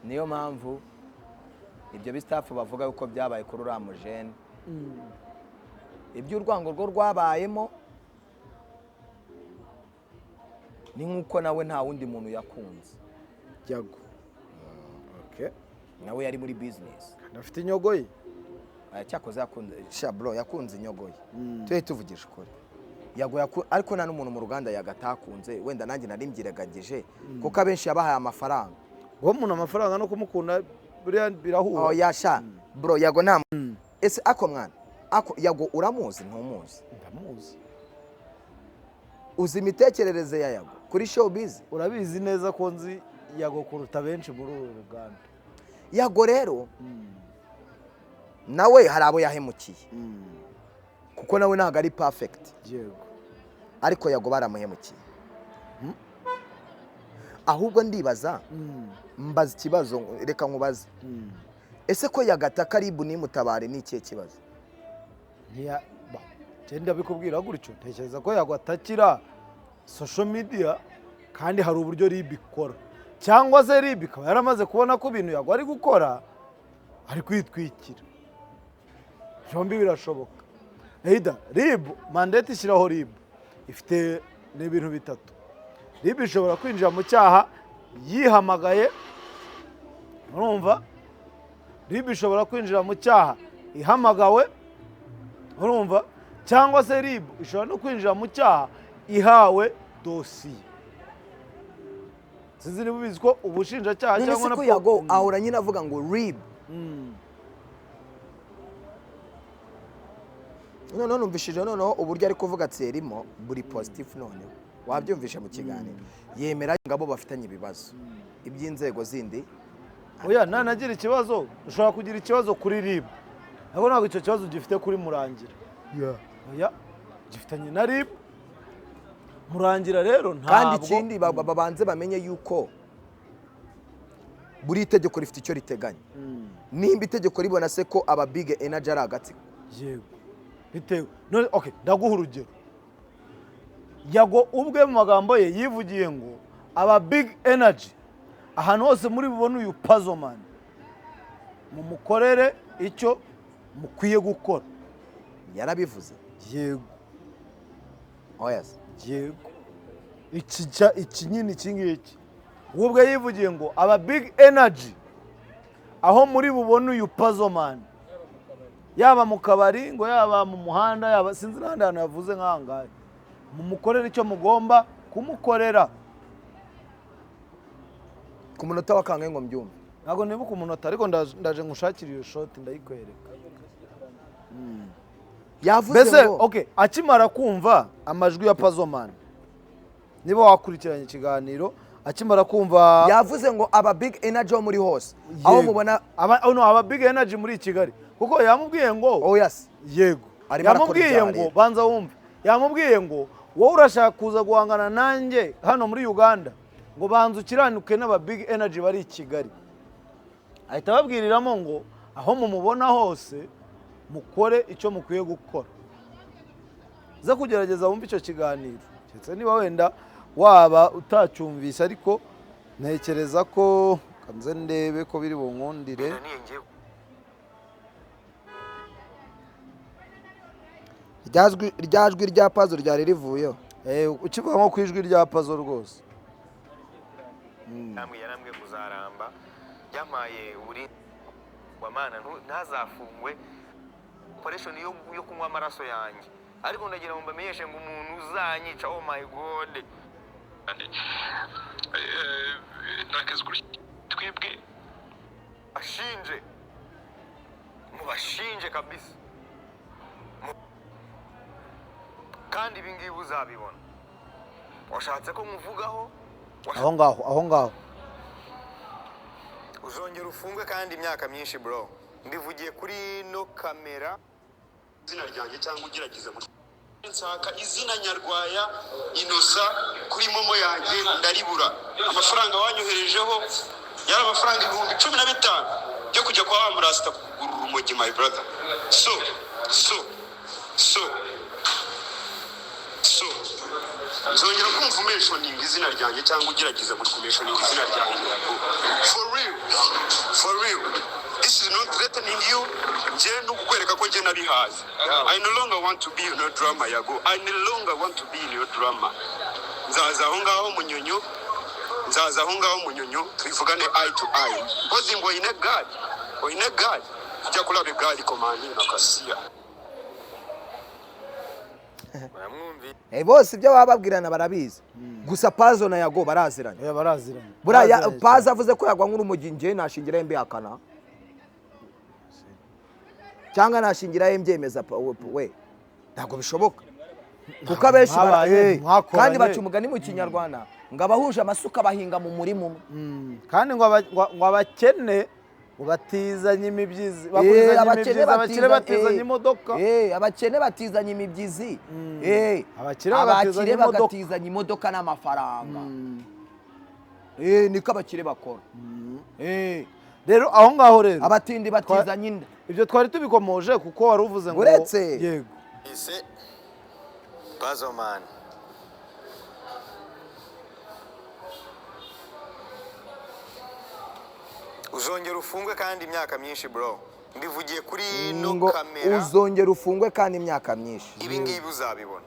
A: niyo mpamvu ibyo bistaff bavuga yuko byabaye kuri uriya mujene, iby'urwango rwo rwabayemo ni nk'uko nawe nta wundi muntu yakunze.
B: Yago, okay.
A: Nawe yari muri business.
B: Kandi afite inyogo ye.
A: Aya, cyakoze yakunze sha bro, yakunze inyogo ye, tujye tuvugisha ukuri. Yago ariko nta n'umuntu mu ruganda yagatakunze. Wenda nanjye nari mbyirengagije kuko abenshi yabahaye amafaranga.
B: Guha umuntu amafaranga no kumukunda buriya birahura.
A: Oya sha bro, Yago nta ese ako mwana ako Yago uramuzi, ntumuzi?
B: Ndamuzi.
A: Uzi imitekerereze ya Yago kuri showbiz?
B: Urabizi neza ko nzi Yago kuruta benshi muri uru ruganda.
A: Yago rero nawe hari abo yahemukiye, kuko nawe ntabwo ari perfect. Ariko Yago baramuhemukiye. Ahubwo ndibaza, mbaza ikibazo, reka nkubaze: ese ko yagataka RIB nimutabare, ni ikihe kibazo?
B: Ntiya ba njye ndabikubwira gutyo, ntekereza ko Yago atakira social media, kandi hari uburyo RIB ikora, cyangwa se RIB ikaba yaramaze kubona ko ibintu Yago ari gukora ari kwitwikira. Byombi birashoboka. Either RIB mandate ishyiraho, RIB ifite ni ibintu bitatu: RIB ishobora kwinjira mu cyaha yihamagaye, urumva? RIB ishobora kwinjira mu cyaha ihamagawe, urumva? Cyangwa se RIB ishobora no kwinjira mu cyaha ihawe dosiye. Sinzi niba ubizi ko ubushinjacyaha
A: None
B: cyangwa
A: se
B: na
A: ko Yago ahora nyine avuga ngo RIB? Noneho numvishije noneho uburyo ari kuvuga tserimo buri positif. Noneho wabyumvishe mu kiganiro, yemera ngo abo bafitanye ibibazo, iby'inzego zindi.
B: Oya, nanagira ikibazo, ushobora kugira ikibazo kuri RIB, ariko ntabwo icyo kibazo gifite kuri Murangira. Oya, gifitanye na RIB. Murangira rero ntabwo.
A: Kandi ikindi, babanze bamenye yuko buri tegeko rifite icyo riteganya. Nimba itegeko ribona se ko aba Big Energy ari agatsiko?
B: Yego, bitewe none. Okay, ndaguha urugero. Yago ubwe mu magambo ye yivugiye ngo aba Big Energy, ahantu hose muri bubone uyu Pazzoman, mumukorere icyo mukwiye gukora.
A: Yarabivuze?
B: Yego.
A: Oya se.
B: Yego, iki iki nyine, iki ngiki we ubwe yivugiye ngo aba Big Energy, aho muri bubone uyu Pazzoman, yaba mu kabari, ngo yaba mu muhanda, yaba sinzi n'ahandi hantu yavuze nk'aha ngaha, mumukorere icyo mugomba kumukorera.
A: Ku munota wa kangahe ngo mbyumve?
B: Ntabwo nibuka umunota, ariko ndaje ngushakire iyo shot ndayikwereka.
A: Yavuze
B: Mbese
A: ngo
B: okay, akimara kumva amajwi ya Pazzoman, niba wakurikiranye ikiganiro, akimara kumva
A: Yavuze ngo aba Big Energy wo muri hose aho mubona.
B: Aba, oh no, aba Big Energy muri Kigali, kuko yamubwiye ngo
A: Oya se.
B: Yego.
A: Arimo arakora
B: Yamubwiye
A: ibyaha
B: ngo
A: rero.
B: Banza wumve, yamubwiye ngo wowe urashaka kuza guhangana nanjye hano muri Uganda, ngo banza ukiranuke n'aba Big Energy bari i Kigali. Ahita ababwiriramo ngo aho mumubona hose mukore icyo mukwiye gukora. Za kugerageza wumve icyo kiganiro. Keretse niba wenda waba utacyumvise, ariko ntekereza ko nze ndebe ko biri bunkundire.
D: Naniye ngiye.
A: Rya jwi rya Pazo ryari rivuyeho.
B: Ukivuga nko ku ijwi rya Pazo rwose.
D: Namwe yarambwiye ngo uzaramba, yampaye uburinzi wa mana, ntazafungwe operation yo kunywa amaraso yanjye, ariko ndagira ngo mbamenyeshe ngo umuntu uzanyica, oh my God.
C: Twebwe
D: Bashinje, mubashinje kabisa. Kandi ibi ngibi uzabibona, washatse ko nkuvugaho.
B: Aho ngaho, aho ngaho.
D: Uzongera ufungwe kandi imyaka myinshi, bro, mbivugiye kuri no kamera.
C: Izina ryanjye cyangwa ugerageza nshaka izina Nyarwaya Inosa kuri MoMo yanjye ndaribura. Amafaranga wanyoherejeho yari amafaranga 15,000 byo kujya kwa wa murasita kugura urumogi, my brother. So nzongera kumva umentioninga izina ryanjye cyangwa ugerageza kumentioninga izina ryanjye, for real, for real, this is not threatening you. Njye no kukwereka ko njye nabihaze. I no longer want to be in your drama, Yago. I no longer want to be in your drama. Nzaza aho ngaho Munyonyo, nzaza aho ngaho Munyonyo, tubivugane eye to eye. Mpozi ngo oyine gari, oyine gari, tujya kuraba igari komani na kasiya.
D: Muramwumvi.
A: Bose ibyo baba babwirana barabizi, gusa Pazo na Yago baraziranye.
B: Baraziranye.
A: Buriya
B: Baraziranye.
A: Pazo avuze ko yagwa nk'urumogi, njye nashingiraho mbihakana cyangwa nashingiraho mbyemeza? We ntabwo bishoboka, kuko abenshi
B: Mwabaye, mwakoranye.
A: Kandi baca umugani mu Kinyarwanda ngo abahuje amasuka bahinga mu murima umwe.
B: Kandi ngo abakene ngo batizanye imibyizi, bagurizanya
A: Abakene
B: imibyizi, abakire batizanye imodoka.
A: Abakene batizanye imibyizi.
B: Abakire bagatizanya
A: Abakire
B: imodoka.
A: bagatizanya imodoka n'amafaranga. Niko abakire bakora.
B: Rero aho ngaho rero
A: Abatindi batizanye inda.
B: Ibyo twari tubikomoje kuko wari uvuze ngo
A: Uretse-
B: Yego.
D: Ise Bazoman uzongera ufungwe kandi imyaka myinshi, bro, mbivugiye kuri no
A: Ngo
D: kamera.
A: uzongera ufungwe kandi imyaka myinshi.
D: Ibi ngibi uzabibona.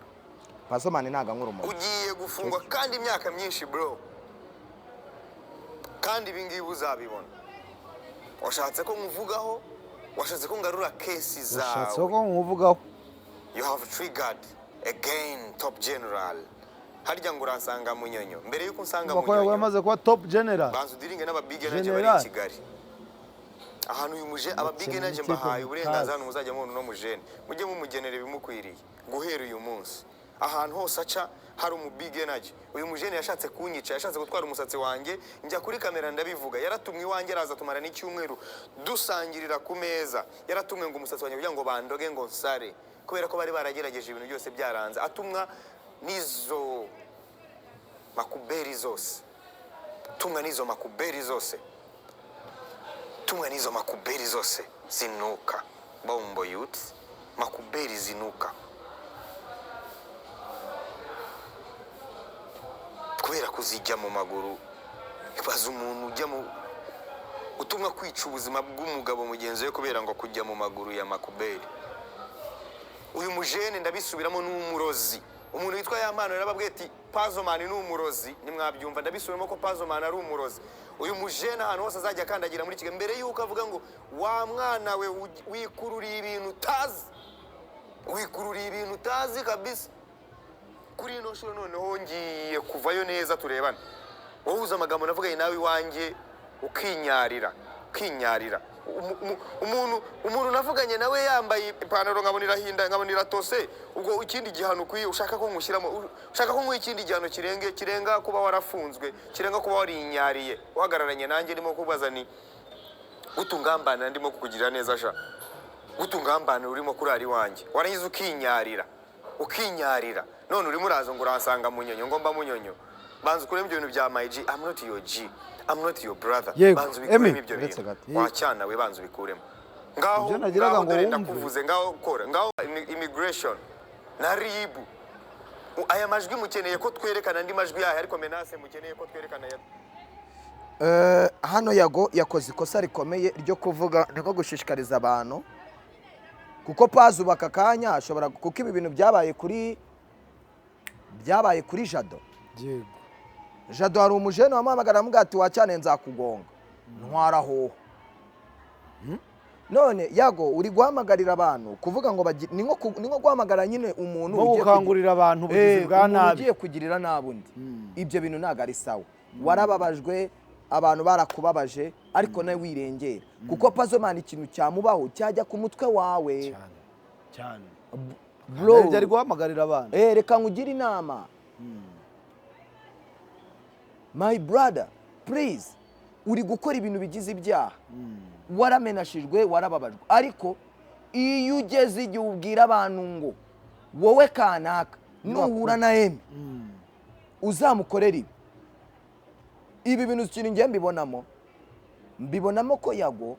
A: Pasomani ntabwo anywa urumogi.
D: Ugiye gufungwa kandi imyaka myinshi, bro, kandi ibi ngibi uzabibona. Washatse ko nkuvugaho, washatse ko ngarura case
B: Ushatse
D: zawe.
B: ko nkuvugaho.
D: You have triggered again, top general. Harya ngo uransanga Munyonyo, mbere yuko unsanga
B: Kuko
D: Munyonyo,
B: yamaze kuba top general.
D: Banza udiringe n'aba big energy bari
B: General.
D: i Kigali. Ahantu uyu muje aba big
B: Bakina
D: energy,
B: n'ikipe
D: mbahaye
B: mutazi.
D: uburenganzira, hano muzajya mubona uno mujene, mujye mumugenera ibimukwiriye guhera uyu munsi. Ahantu hose aca hari umu big energy. Uyu mujene yashatse kunyica, yashatse gutwara umusatsi wanjye, njya kuri kamera ndabivuga. Yaratumwe iwanjye, araza tumara n'icyumweru dusangirira ku meza. Yaratumwe ngo umusatsi wanjye kugira ngo bandoge ngo nsare, kubera ko bari baragerageje ibintu byose byaranze. Atumwa n'izo makuberi zose, tumwa n'izo makuberi zose, tumwa n'izo makuberi zose zinuka bombo youth, makuberi zinuka kubera kuzijya mu maguru. Ibaza umuntu ujya mu utumwa kwica ubuzima bw'umugabo mugenzi we kubera ngo kujya mu maguru ya makuberi. Uyu mujene, ndabisubiramo, ni umurozi. Umuntu witwa Yampano yarababwiye ati Pazomani ni umurozi, ntimwabyumva. Ndabisubiramo ko Pazomani ari umurozi. Uyu mujene ahantu hose azajya akandagira muri Kigali, mbere yuko avuga ngo wa mwana we wikururiye ibintu utazi, wikururiye ibintu utazi kabisa. Kuri ino nshuro noneho ngiye kuvayo neza turebane. Wowe uzi amagambo navuganye nawe iwanjye, ukinyarira, ukinyarira. Umuntu navuganye nawe yambaye ipantaro nkabona irahinda, nkabona iratose. Ubwo ikindi gihano ukwiye ushaka ko nkushyiramo, ushaka ko nguha ikindi gihano kirenge, kirenga kuba warafunzwe, kirenga kuba warinyariye uhagararanye nanjye ndimo kubaza ni gutungambana, ndimo kukugirira neza sha, gutungambana urimo kurara iwanjye, warangiza ukinyarira, ukinyarira. None urimo uraza ngo uransanga Munyonyo, ngo mba Munyonyo. Banza ukuremo ibyo bintu bya my G. I'm not your G, I'm not your brother.
B: Yego,
D: Banza ubikuremo
B: Emi,
D: ibyo
A: uretse
D: bintu
A: gato.
D: wacyana we, banza ubikuremo ngaho.
B: Ibyo nagiraga
D: Ngaho
B: ngo
D: dore
B: wumve.
D: ndakuvuze ngaho, kora ngaho immigration na RIB. Aya majwi mukeneye ko twerekana andi majwi yayo, ariko menace mukeneye ko twerekana ya
A: Hano Yago yakoze ikosa rikomeye ryo kuvuga, niko gushishikariza abantu, kuko Pazo ubu aka kanya ashobora, kuko ibi bintu byabaye kuri Jado. Jado, hari umujene wamuhamagara aramubwira ati: "Wacyane nzakugonga ntwara hoho." None Yago uri guhamagarira abantu kuvuga ngo ni nko guhamagara nyine umuntu
B: nko
A: ugiye
B: gukangurira abantu ubugizi bwa
A: umuntu
B: nabi.
A: ugiye kugirira nabi undi. Ibyo bintu ntabwo ari sawa. Warababajwe, abantu barakubabaje, ariko nawe wirengera, kuko Pazo man, ikintu cyamubaho cyajya ku mutwe wawe.
B: Cyane cyane.
A: Bro.
B: Ibyo ari guhamagarira abantu.
A: Reka nkugire inama, my brother, please. Uri gukora ibintu bigize ibyaha. Waramenashijwe, warababajwe, ariko iyo ugeze igihe ubwira abantu ngo wowe kanaka nuhura na Emmy uzamukorera ibi, ibi bintu, ikintu ngiye mbibonamo ko Yago,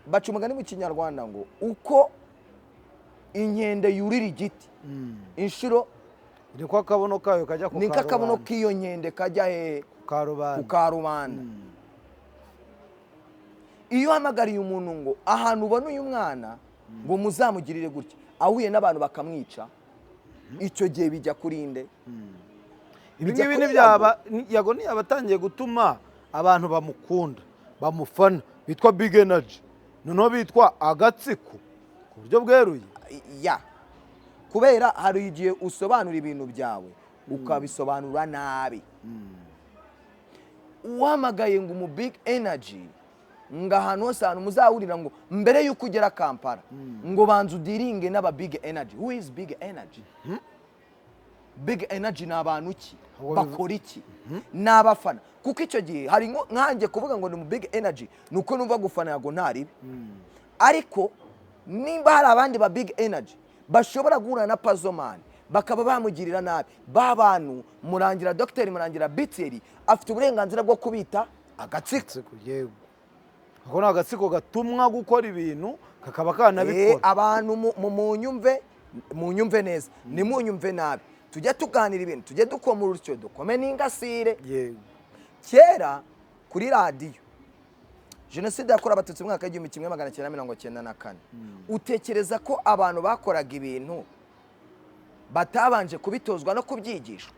A: baca umugani mu Kinyarwanda ngo uko inkende yurira igiti inshuro
B: niko akabuno kayo kajya ku
A: niko akabuno
B: karubanda.
A: K'iyo nkende kajya hehe?
B: Ku karubanda.
A: Ku karubanda. Iyo uhamagariye umuntu ngo ahantu ubona uyu mwana ngo muzamugirire gutya, ahuye n'abantu bakamwica, icyo gihe bijya kuri nde?
B: Ibi
A: Bijya
B: ngibi
A: kuri
B: ntibyaba Yago ntiyaba atangiye gutuma abantu bamukunda, bamufana, bitwa Big Energy, noneho bitwa agatsiko ku buryo bweruye?
A: Ya, kubera hari igihe usobanura ibintu byawe ukabisobanura nabi. Uhamagaye ngo umu Big Energy, ngo ahantu hose, ahantu muzahurira, ngo mbere y'uko ugera Kampala ngo banza udealinge n'aba Big Energy. Who is Big Energy? Big Energy ni abantu ki? Bakora iki? Ni abafana? Kuko icyo gihe hari nkanjye kuvuga ngo ni mu Big Energy, ni uko numva gufana Yago ntaribi, ariko nimba hari abandi ba Big Energy bashobora guhura na Pazomani bakaba bamugirira nabi, ba bantu Murangira, Dogiteri Murangira Biteri, afite uburenganzira bwo kubita agatsiko.
B: Agatsiko, yego. Ako ni agatsiko gatumwa gukora ibintu, kakaba kanabikora.
A: Abantu munyumve neza, ntimunyumve nabi. Tujye tuganira ibintu, tujye dukoma urusyo, dukome n'ingasire. Kera kuri radiyo, Jenoside yakorewe Abatutsi mu mwaka w'1994, utekereza ko abantu bakoraga ibintu batabanje kubitozwa no kubyigishwa?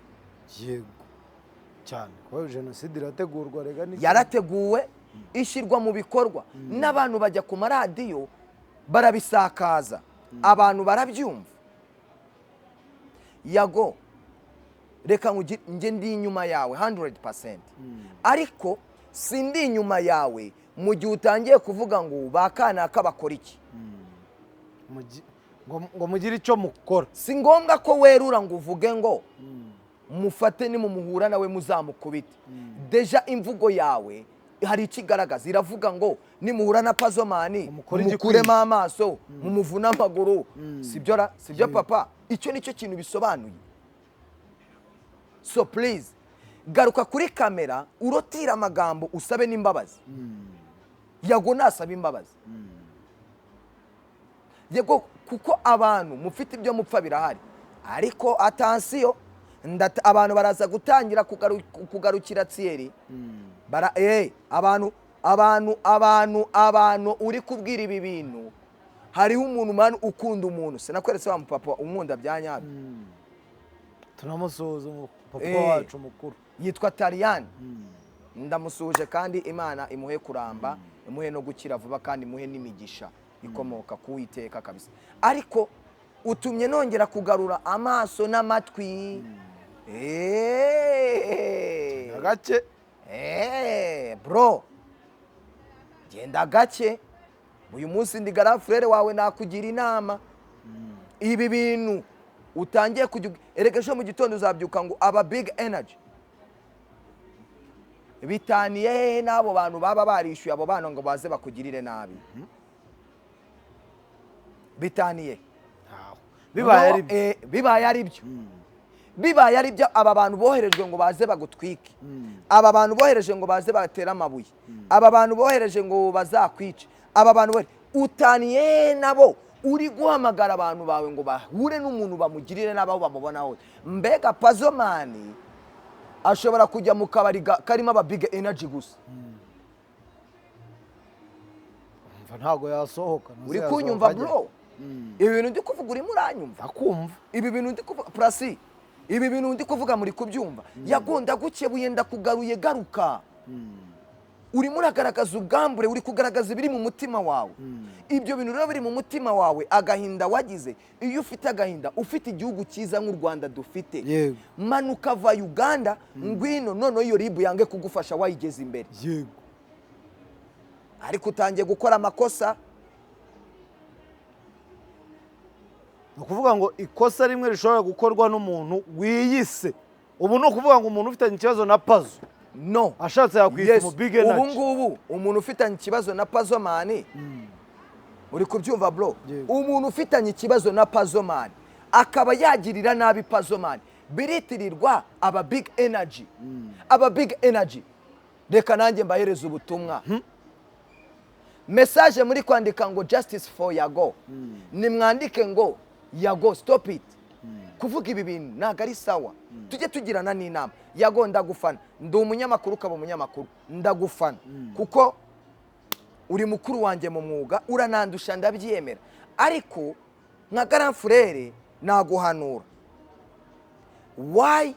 B: Yego, cyane, kuko jenoside irategurwa rega ni
A: Yarateguwe, ishyirwa mu bikorwa n'abantu bajya ku maradiyo barabisakaza, abantu barabyumva. Yago, reka njye ndi inyuma yawe 100%, ariko sindi inyuma yawe mu gihe utangiye kuvuga ngo ba kanaka bakora iki.
B: Ngo mugire icyo mukora.
A: Si ngombwa ko werura ngo uvuge ngo mufate, nimumuhura nawe muzamukubite. Déjà imvugo yawe hari icyo igaragaza, iravuga ngo nimuhura na Pazomani
B: Mumukore
A: mumukuremo
B: igikwiye.
A: amaso, mumuvune amaguru. Sibyo ra? Sibyo papa? Icyo nicyo kintu bisobanuye. So please, garuka kuri kamera, urotira amagambo, usabe n'imbabazi. Yago nasaba imbabazi. Yego, kuko abantu mufite ibyo mupfa birahari, ariko attention, abantu baraza gutangira kugarukira Thierry. Bara abantu uri kubwira ibi bintu, hariho umuntu mani ukunda umuntu. Sinakweretse wa mupapa unkunda bya nyabyo?
B: Tunamusuhuza, papa wacu mukuru.
A: Yitwa Tariyani, ndamusuhuje, kandi Imana imuhe kuramba, imuhe no gukira vuba, kandi imuhe n'imigisha ikomoka ku Uwiteka kabisa. Ariko utumye nongera kugarura amaso n'amatwi.
B: Gake.
A: Bro, genda gake. Uyu munsi ndi grand frère wawe, nakugira inama. Ibi bintu utangiye kujya, erega ejo mu gitondo uzabyuka ngo aba Big Energy bitaniye hehe n'abo bantu baba barishyuye abo bana ngo baze bakugirire nabi? Bitaniye?
B: Ntaho bibaye ari byo.
A: Bibaye ari byo, bibaye ari byo, aba bantu boherejwe ngo baze bagutwike, aba bantu bohereje ngo baze batere amabuye, aba bantu bohereje ngo bazakwice, aba bantu utaniye nabo? Uri guhamagara abantu bawe ngo bahure n'umuntu, bamugirire n'abaho bamubona hose. Mbega Pazzo Man ashobora kujya mu kabari karimo aba Big Energy gusa.
B: Umva, ntabwo yasohoka.
A: Uri kunyumva, bro? Ibi bintu ndi kuvuga, urimo uranyumva?
B: Akumva.
A: Ibi bintu ndi kuvuga, Purasi, ibi bintu ndi kuvuga muri kubyumva? Yago, ndagukebuye, ndakugaruye, garuka. Urimo uragaragaza ubwambure, uri kugaragaza ibiri mu mutima wawe. Ibyo bintu rero biri mu mutima wawe, agahinda wagize, iyo ufite agahinda, ufite igihugu cyiza nk'u Rwanda dufite, manuka, va Uganda, ngwino. Noneho iyo RIB yange kugufasha, wayigeze imbere. Ariko utangiye gukora amakosa.
B: Ni ukuvuga ngo ikosa rimwe rishobora gukorwa n'umuntu wiyise ubu, ni ukuvuga ngo umuntu ufitanye ikibazo na Pazo
A: No.
B: ashatse yakwita
A: Yes.
B: umu Big
A: Ubu
B: Energy.
A: ngubu umuntu ufitanye ikibazo na Pazzo Man, uri kubyumva, bro?
B: Yego.
A: Umuntu ufitanye ikibazo na Pazzo Man akaba yagirira nabi Pazzo Man, biritirirwa aba Big Energy. Aba Big Energy, reka nanjye mbahereze ubutumwa. Message muri kwandika ngo "Justice for Yago", nimwandike ngo "Yago, stop it." Kuvuga ibi bintu ntabwo ari sawa. Tujye tugirana n'inama. Yago, ndagufana, ndi umunyamakuru, ukaba umunyamakuru, ndagufana kuko uri mukuru wanjye mu mwuga, uranandusha, ndabyemera. Ariko nka grand frère naguhanura. Why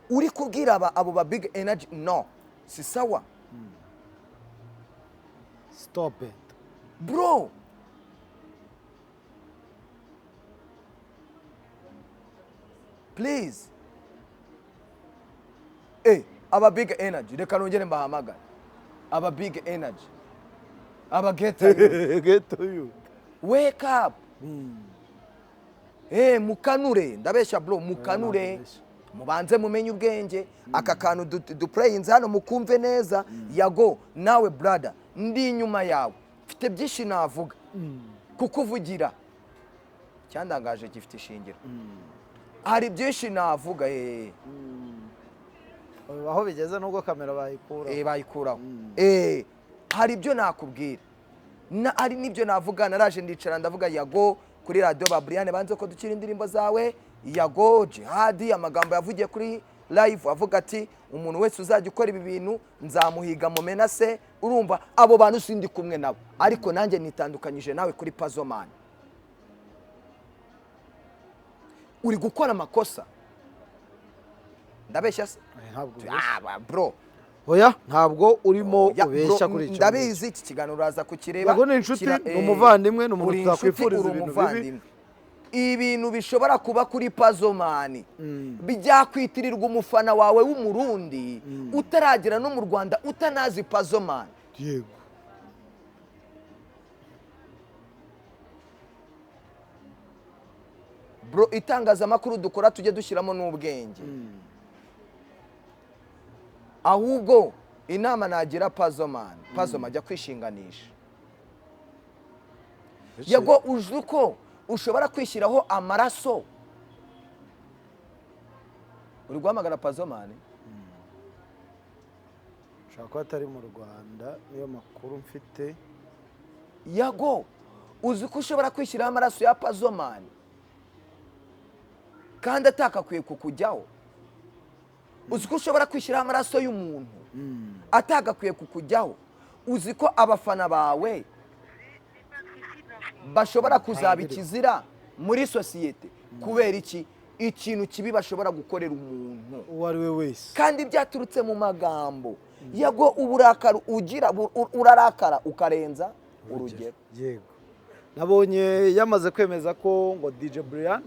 A: uri kubwira abo ba Big Energy? No, si sawa.
B: Stop it.
A: Bro, please. Aba Big Energy, reka nongere mbahamagare. Aba Big Energy, aba ghetto,
B: Ghetto you.
A: Wake up. Mukanure. Ndabeshya, bro? Mukanure, mubanze mumenye ubwenge. Aka kantu dupureyinze hano mukumve neza. Yago, nawe brother, ndi inyuma yawe, mfite byinshi navuga kukuvugira. Cyandangaje gifite ishingiro, hari byinshi navuga.
B: Aho bigeze nubwo kamera bayikura.
A: Bayikuraho. Hari ibyo nakubwira, hari n'ibyo navuga. Naraje ndicara ndavuga, Yago, kuri radiyo ba Brian banze ko dukira indirimbo zawe. Yago, Jihadi amagambo yavugiye kuri live avuga ati: "Umuntu wese uzajya ukora ibi bintu nzamuhiga mumenase." Urumva, abo bantu sindi kumwe nabo, ariko nanjye nitandukanyije nawe kuri Pazzo Man. Uri gukora amakosa. Ndabeshya se?
B: Ntabwo.
A: Ah, bro.
B: Oya, ntabwo urimo
A: Oya,
B: ubeshya
A: bro,
B: kuri icyo.
A: Ndabizi iki kiganiro uraza kukireba.
B: Yago ni inshuti, ni umuvandimwe, ni umuntu
A: Uri inshuti,
B: tutakwifuriza
A: uri
B: ibintu bibi.
A: umuvandimwe. Ibintu bishobora kuba kuri Pazzo Man byakwitirirwa umufana wawe w'Umurundi utaragera no mu Rwanda, utanazi Pazzo Man.
B: Yego.
A: Bro, itangazamakuru dukora tujye dushyiramo n'ubwenge. Ahubwo inama nagira Pazzo Man, Pazzo Man, ajya kwishinganisha. Yago, uzi ko ushobora kwishyiraho amaraso? Uri guhamagara Pazzo Man?
B: Ushobora kuba atari mu Rwanda, niyo makuru mfite.
A: Yago, uzi ko ushobora kwishyiraho amaraso ya Pazzo Man kandi atakakwiye kukujyaho? Uzi ko ushobora kwishyiraho amaraso y'umuntu atagakwiye kukujyaho? Uzi ko abafana bawe bashobora kuzaba ikizira muri sosiyete kubera iki? Ikintu kibi bashobora gukorera umuntu
B: uwo ari we wese.
A: Kandi byaturutse mu magambo. Yago, uburakari ugira, urarakara ukarenza urugero.
B: Yego, nabonye yamaze kwemeza ko ngo DJ Brian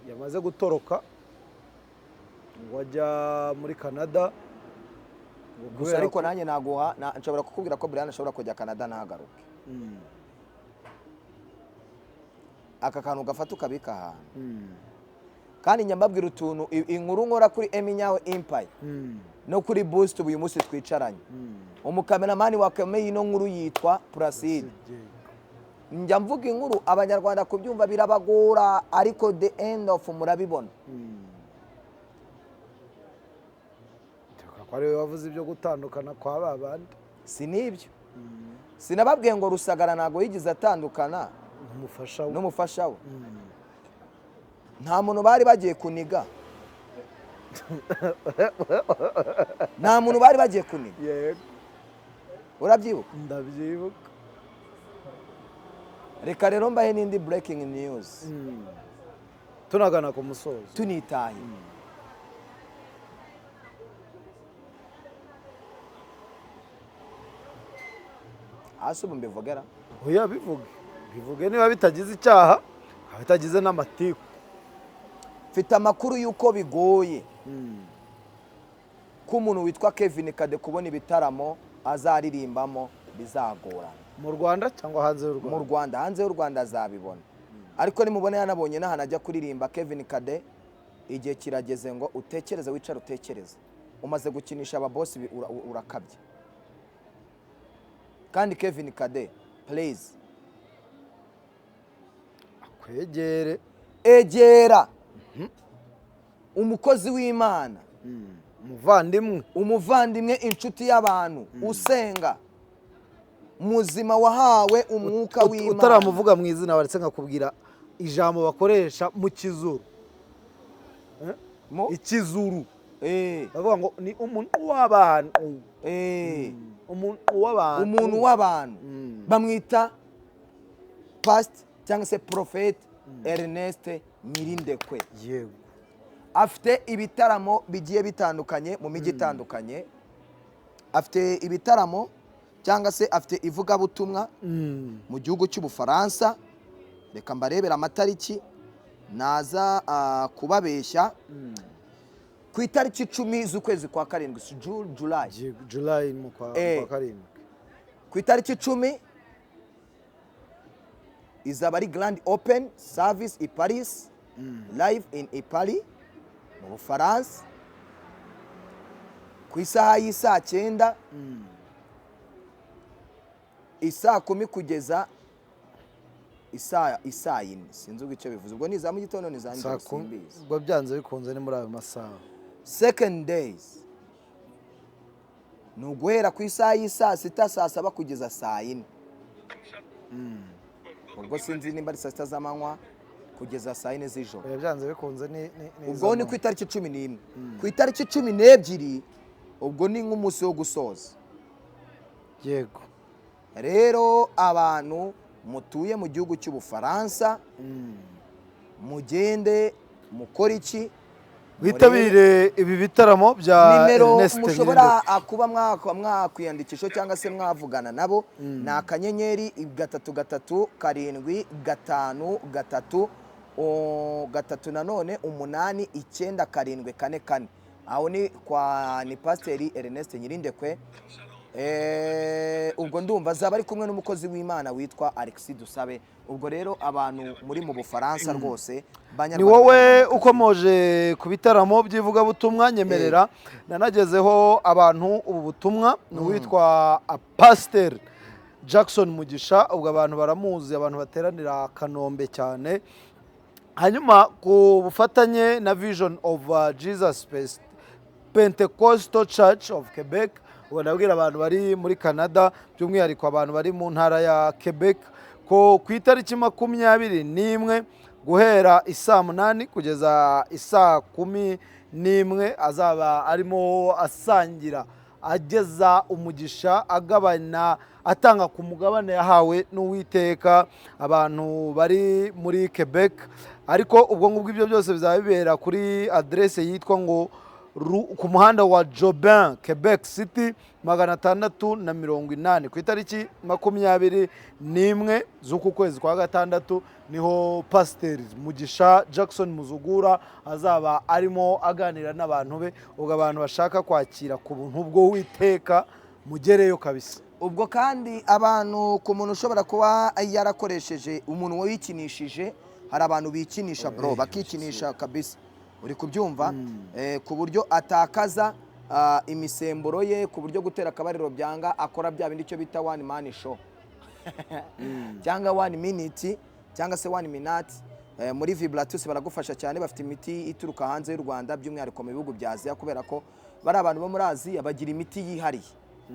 B: yamaze gutoroka, ngo ajya muri Canada ngo
A: Gusa
B: kubera
A: ariko
B: ko
A: nanjye naguha nshobora kukubwira ko Brian ashobora kujya Canada ntagaruke. Aka kantu gafata ukabika ahantu. Kandi njya mbabwira utuntu, inkuru nkora kuri Eminyawe Empire no kuri Boost. Ubu uyu munsi twicaranye, umukameramani wakomeye ino nkuru yitwa Placide. Njya mvuga inkuru, Abanyarwanda kubyumva birabagora, ariko the end of murabibona.
B: Tuvuga ko ariwe wavuze ibyo gutandukana kwa ba bandi.
A: Si n'ibyo, sinababwiye ngo Rusagara ntabwo yigeze atandukana.
B: N'umufasha we.
A: N'umufasha we. Nta muntu bari bagiye kuniga, nta muntu bari bagiye kuniga.
B: Yego.
A: Urabyibuka?
B: Ndabyibuka.
A: Reka rero mbahe n'indi breaking news.
B: Tunagana ku musozo.
A: Tunitaye. Hasi ubu mbivugera?
B: Oya, bivuge, bivuge niba bitagize icyaha, bitagize n'amatiku.
A: Mfite amakuru y'uko bigoye ko umuntu witwa Kevin Kade kubona ibitaramo azaririmbamo bizagorana.
B: Mu Rwanda cyangwa hanze y'u
A: Mu
B: Rwanda?
A: Rwanda. Hanze y'u Rwanda azabibona, ariko nimubona yanabonye n'ahantu ajya kuririmba, Kevin Kade, igihe kirageze ngo utekereze, wicare utekereze. Umaze gukinisha ababosi, urakabye. Kandi Kevin Kade, please.
B: Akwegere.
A: Egera umukozi w'Imana.
B: Umuvandimwe.
A: Umuvandimwe, inshuti y'abantu, usenga, muzima, wahawe umwuka w'Imana.
B: Utaramuvuga mu izina, baretse nkakubwira ijambo bakoresha mu Kizuru. Ikizuru. Bavuga ngo ni umuntu w'abantu. Umuntu w'abantu.
A: Umuntu w'abantu. Bamwita Past cyangwa se Prophet Ernest Nyirindekwe. Afite ibitaramo bigiye bitandukanye mu mijyi itandukanye. Afite ibitaramo cyangwa se afite ivugabutumwa mu gihugu cy'Ubufaransa. Reka mbarebere amatariki, naza kubabeshya. Ku itariki 10 z'ukwezi kwa karindwi, si July?
B: July, mu kwa kwa karindwi.
A: Ku itariki 10 izaba ari Grand Open Service i Paris, live in i Paris mu Bufaransa, ku isaha y'isaa 9, isaa 10 kugeza isaa 4. Sinzi ubwo icyo bivuze. Ubwo ni iza mu gitondo, ni iza
B: Saa
A: nijoro?
B: 10.
A: Simbizi.
B: Ubwo byanze bikunze ni muri ayo masaha.
A: Second days ni uguhera ku isaha y'isaa 6, saa 7 kugeza saa 4. Ubwo sinzi nimba ari saa 6 z'amanywa kugeza saa 4 z'ijoro.
B: Oya, byanze bikunze ni
A: Ubwo ni
B: iz'amanywa.
A: ku itariki 11. Ku itariki 12, ubwo ni nk'umunsi wo gusoza. Rero abantu mutuye mu gihugu cy'Ubufaransa, mugende mukore iki?
B: Witabire ibi bitaramo bya
A: Nimero
B: Ernest
A: mushobora
B: Nyirindekwe.
A: kuba mwakwiyandikisha cyangwa se mwavugana nabo ni *33753 3 nanone 8 9 7 4 4. Aho ni kwa ni Pasiteri Ernest Nyirindekwe. Ubwo ndumva azaba ari kumwe n'umukozi w'Imana witwa Alexis Dusabe. Ubwo rero abantu muri mu Bufaransa rwose,
B: Ni
A: Banyarwanda,
B: wowe
A: Banyarwandakazi.
B: Ukomoje ku bitaramo by'ivugabutumwa, nyemerera nanagezeho abantu ubu butumwa. Ni uwitwa Pasiteri Jackson Mugisha, ubwo abantu baramuzi, abantu bateranira Kanombe cyane. Hanyuma ku bufatanye na Vision of Jesus Pentecostal Church of Quebec, ubwo ndabwira abantu bari muri Canada, by'umwihariko abantu bari mu ntara ya Quebec, ko ku itariki 21 guhera isaa 8 kugeza isaa 11 azaba arimo asangira, ageza umugisha, agabana, atanga ku mugabane yahawe n'Uwiteka abantu bari muri Quebec. Ariko ubwo ngubwo ibyo byose bizaba bibera kuri aderese yitwa ngo ku muhanda wa Jobin, Quebec City 680. Ku itariki 21 z'uku kwezi kwa gatandatu niho Pasiteri Mugisha Jackson Muzugura azaba arimo aganira n'abantu be. Ubwo abantu bashaka kwakira ku buntu bwo Witeka, mugereyo kabisa.
A: Ubwo kandi abantu, ku muntu ushobora kuba yarakoresheje, umuntu wikinishije, hari abantu bikinisha bro, bakikinisha kabisa, uri kubyumva? Ku buryo atakaza imisemburo ye, ku buryo gutera akabariro byanga, akora bya bindi icyo bita one man show cyangwa one minute cyangwa se one minute. Muri Vibratus baragufasha cyane. Bafite imiti ituruka hanze y'u Rwanda, by'umwihariko mu bihugu bya Aziya, kubera ko bari abantu bo muri Aziya bagira imiti yihariye.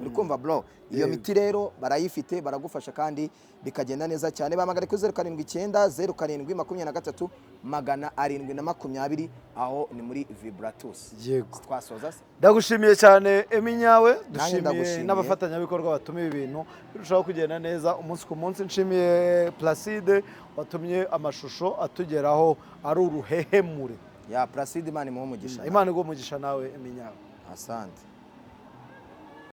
A: Uri kumva, bro? Iyo miti rero barayifite, baragufasha kandi bikagenda neza cyane. Bahamagare kuri 0790723720, aho ni muri Vibratus. Twasoza se?
B: Ndagushimiye cyane, Eminyawe.
A: Nanjye
B: Dushimiye
A: ndagushimiye.
B: n'abafatanyabikorwa batuma ibi bintu birushaho kugenda neza umunsi ku munsi. Nshimiye Placide watumye amashusho atugeraho ari uruhehemure.
A: Ya Placide, Imana imuhe umugisha.
B: Imana iguhe umugisha nawe, Eminyawe.
A: Asante.